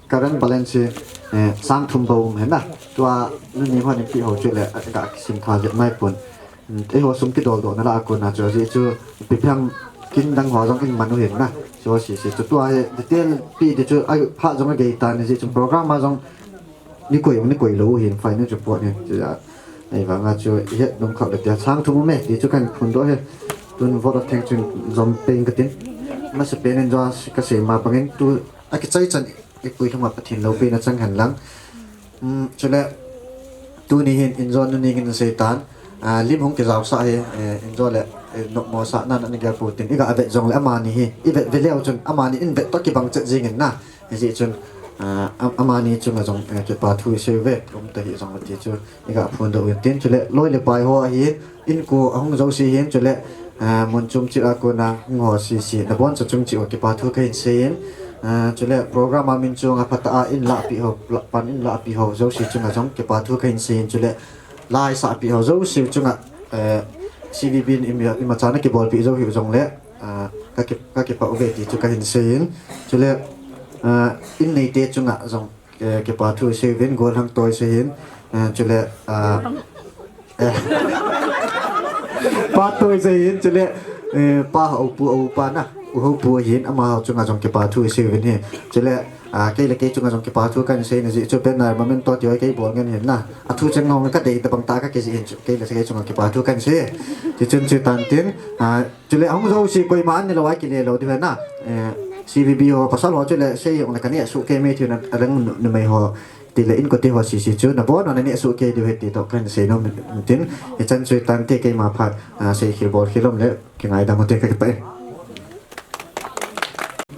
current balance hi, eh, sang thum bou um hen na. Tua nuni hon in pi ho chu le, ah, ga kisim tha jep mai pon. Eiho sum kidol doh na la a kona chu, ajeh chu ipi phian kin dang ho jong in man u hin na. Chu sisi chu tua hi detail pi di chu, ai, phat jong agei tan, ajeh chu program a jong nikoi, nikoi lou hin, final report hin. Chu a, ahivanga chu ihet nom khah le tia sang thum um e ti chu kan phondoh hi. Tun vote of thanks chun jom peng katin. Masapen in jo kasei ma bangin tu akichai chan ipui lhunga Pathen loupina chang hen lang. Um, chule, tuni hin injo nuni ngin sei tan, ah, lim hung kijaosah hi, eh, injo le, eh, nopmo sahna na gel pu tin, iga vet jong le amani hi, ivet ve leu chun amani in vet toh kibang chet jing in na, hijeh chun, ah, am-, amani chunga jong, eh, kipa thu isei uve, um, tahih jong le ti chu, iga phondoh u tin, chule, loi le pai ho ahin, inko ahung jouse hin, chule, ah, mun chom cheh a kona hung ho sisi, naboncha chung cheh uva kipa thu kahin sei in, ah, chule program a min chunga phatah a in lahpeh ho, la-, pan in lahpeh ho jouse chunga jong kipa thu kahin sei in, chule la isahpeh ho jouse chunga, eh, C V B in ima, imacha na kibolpeh jou hiu jongle, ah, kaki-, kakipah uve ti chu kahin sei in, chule, ah, in neite chunga jong eh, kipa thu isei uvin, gollhang toh isei hin, eh, chule, ah, eh, pa toh isei hin, chule, eh, pa ho pu, u pa na, u ho pu hin, amaho chunga jong kipa thu isei uvin hi. Chule, ah, kei le kei chunga jong kipa thu kahin sei in, ajeh chu banner memento ti ho kei bol ngen hin na. Athu cheng hong kadei tabang tah kakijih hin chu, kei le kei chunga kipa thu kahin sei. Ti chun chu tan tin, ah, Chule ahung jouse koima an nilou a kile lou diu ahi na. Eh, C V B ho pasal ho chule sei jong le kaneh soh kei mai thei na, aleng nu-, numei ho tile inkote ho sisi chu nabon na neh soh kei diu ahi ti toh kahin sei nom in tin, hichan chu tante keima phat, ah, sei khel bol khel lom le kingaidam ute, kakipah e.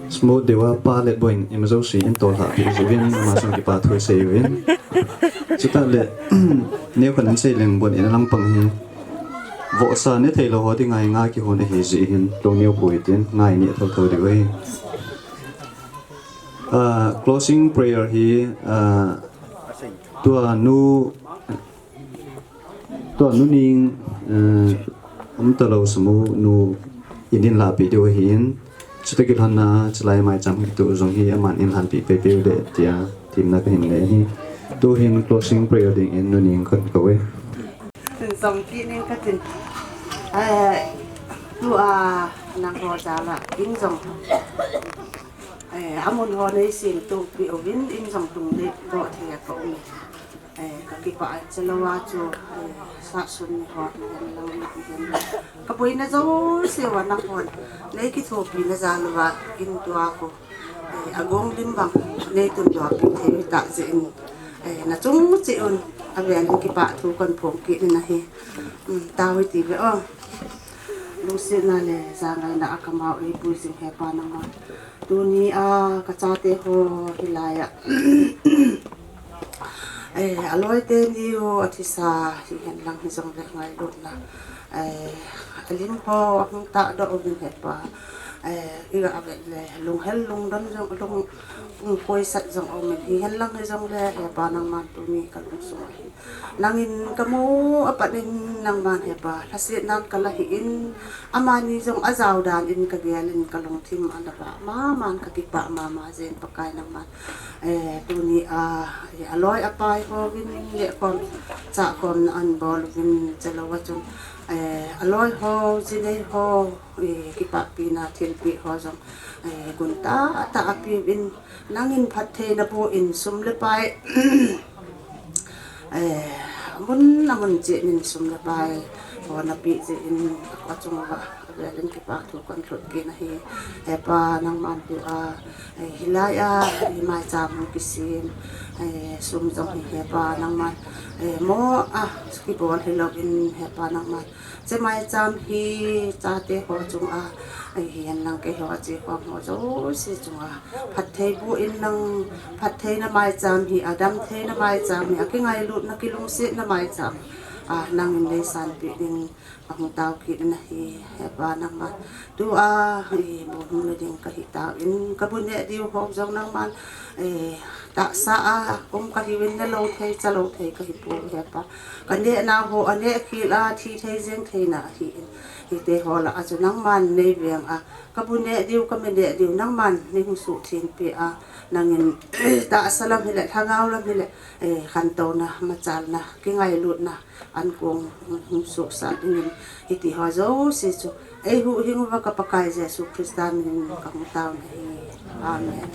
Smooth diu a Pa Letboi in ima jouse in tolhah peh jeh uvin, ama chunga kipa thu isei uvin. Chutah le, neo khat in sei leng bon in alang pang hi. Vohsa ne thei lou ho dinga nga kihon ahi jeh hin, lungneo poi tin, ngai neh thotho diu ahi. Ah, closing prayer hi, ah, tua nu, tua nu ning, ah, um talou samu nu in in lahpeh diu ahin. Chutoh kilhonna, chulai maicham kitoh jong hi aman in lhanpi pehpeh u le tia, themna kahin nei ahi. Tuhin closing prayer dingin nu ning kahin kou e. Tin jong ti ning katin. Eh, tua nangho jal a, in jong. Eh, amun ho nei semtoh peh uvin, in jong tung le doh thei a ka um e. Eh, kakipah e, chelou a chu, eh, sahsun ni ho, ni hen lang, ni hen lang. Kaboina jouse uva nanghon nei kithopina jal uva, in tua ko, eh, agong lim bang nei tundoh peh thei u tah jeh in, eh, nachung cheh un, avel in kipa thu kahin phong kit in ahi. Um, tao hiti ve o. Lungsetna le jangaina a kamau eipui jing Hepa nangman. Tuni a kachate ho hilai a. Eh, aloi teni ho athisa hihen lang hijongle ngailutna. Eh, alim ho ahung tahdoh uvin Hepa. Eh, iga vet le lunghel lungdon jong, lung, lungkoisat jong aumin hihen lang hijongle Hepa nangman tuni kalungsung ahi. Nangin kamu apat in nangman Hepa, lhasetnan kala hih in, amani jong ajao dan in kagel in kalungthim ana vah mama in kakipah mama jeng Pakai nangman. Eh, tuni a, eh, aloi apai hovin le khom, chah khomna ahin bol uvin chelou a chun, eh, aloi ho, jinei ho, eh, kipahpina thilpeh ho jong, eh, gun tah tah apeuvin, nangin phattheina boh in sum le pai, eh, amun amun cheh in sum le pai, Kona pi jeh in achung uva avel in kipa thu kan thot kit ahi. He Pa, nangman tua, eh, hilai a, eh, maicham hung kisem, eh, sum jong hi He Pa nangman, eh, mo a kibol hilou in He Pa nangman, hiche maicham hi chate ho chunga, eh, hihen lang keiho ache khom ho jouse chunga phatthei boh in nang, phattheina maicham hi, adamtheina maicham hi, akingailutna, kilungsetna maicham a nangin neisanpeh ding ahung tao kit in ahi, He Pa nangman. Tua, eh, bu hung le ding kahi tauvin, kabu neh diu ho jong nangman, eh, tahsa a um kahiuvin, nelou thei, chalou thei kahipoi, He Pa. Kaneh nau ho, aneh khel a, thi thei, jeng theina ahin. Hite ho lah a chu nangman neiveng a, kabu neh diu, kame neh diu, nangman neihung suhtheng peh a, nangin tahsa lam hile, lhagao lam hile, eh, khantouna, machalna, kingailutna, ankong hung sohsah dingin, hiti ho jouse chu eihuhhing uva ka Pakai Jesu Christa minin kahung taona ahi. Amen.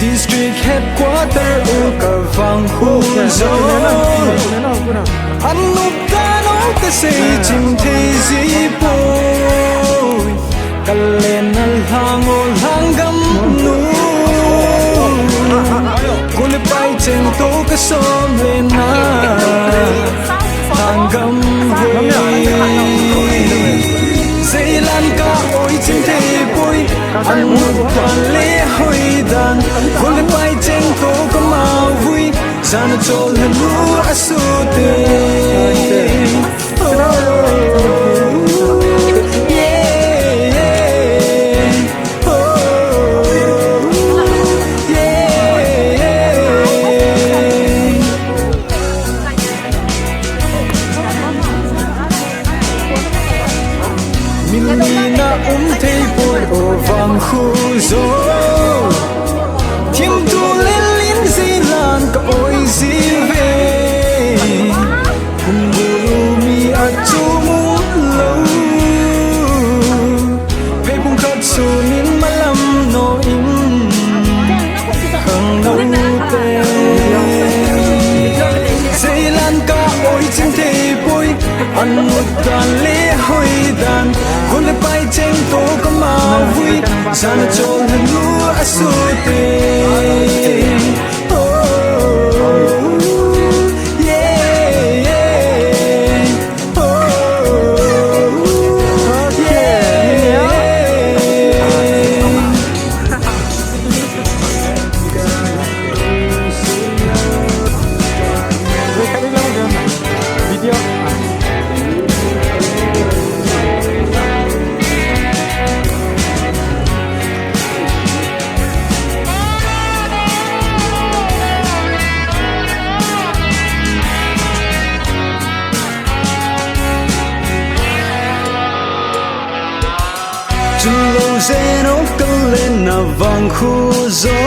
District headquarter u ka vang khu jo. An nop dan u ka sei chim thei ji poi. Ka len a lhang u lhang gam nu. Kul le pai cheng to ka som le na. Lhang gam hoi. Zeilan ka oi chim thei poi. An nop dan le hoi dan. Kul le pai cheng to ka ma vui. Jana chol hanu asute. Oh, yeah, yeah. Oh, yeah, yeah. Min mi na um thei poi o vang khu jo. Thim tu lel in zeilan ka oi ji ve. Hung bol u mi achom u lou. Vei pung khat sun in malam no in. Khangnou te. Zeilan ka oi chim thei poi. An nop dan le hoi dan. Kul le pai cheng to ka ma vui. Jana chol hanu asute. Oh, yeah, yeah. Chulou zen o kal le na vang khu jo.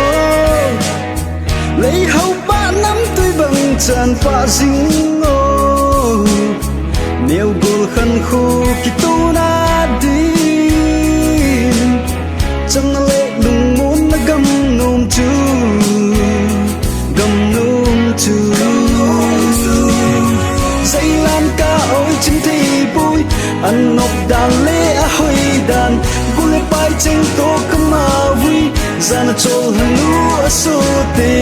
Lei hau pa nam tui bang chan pa jing o. Neo gol khan khu kituna din. Chang le lungmon na gam nom chu. Gam nom chu. Zeilan ka oi chim thei poi. An nop dan le a hoi dan. Kul le pai cheng to ka ma vui. Jana chol hanu asute.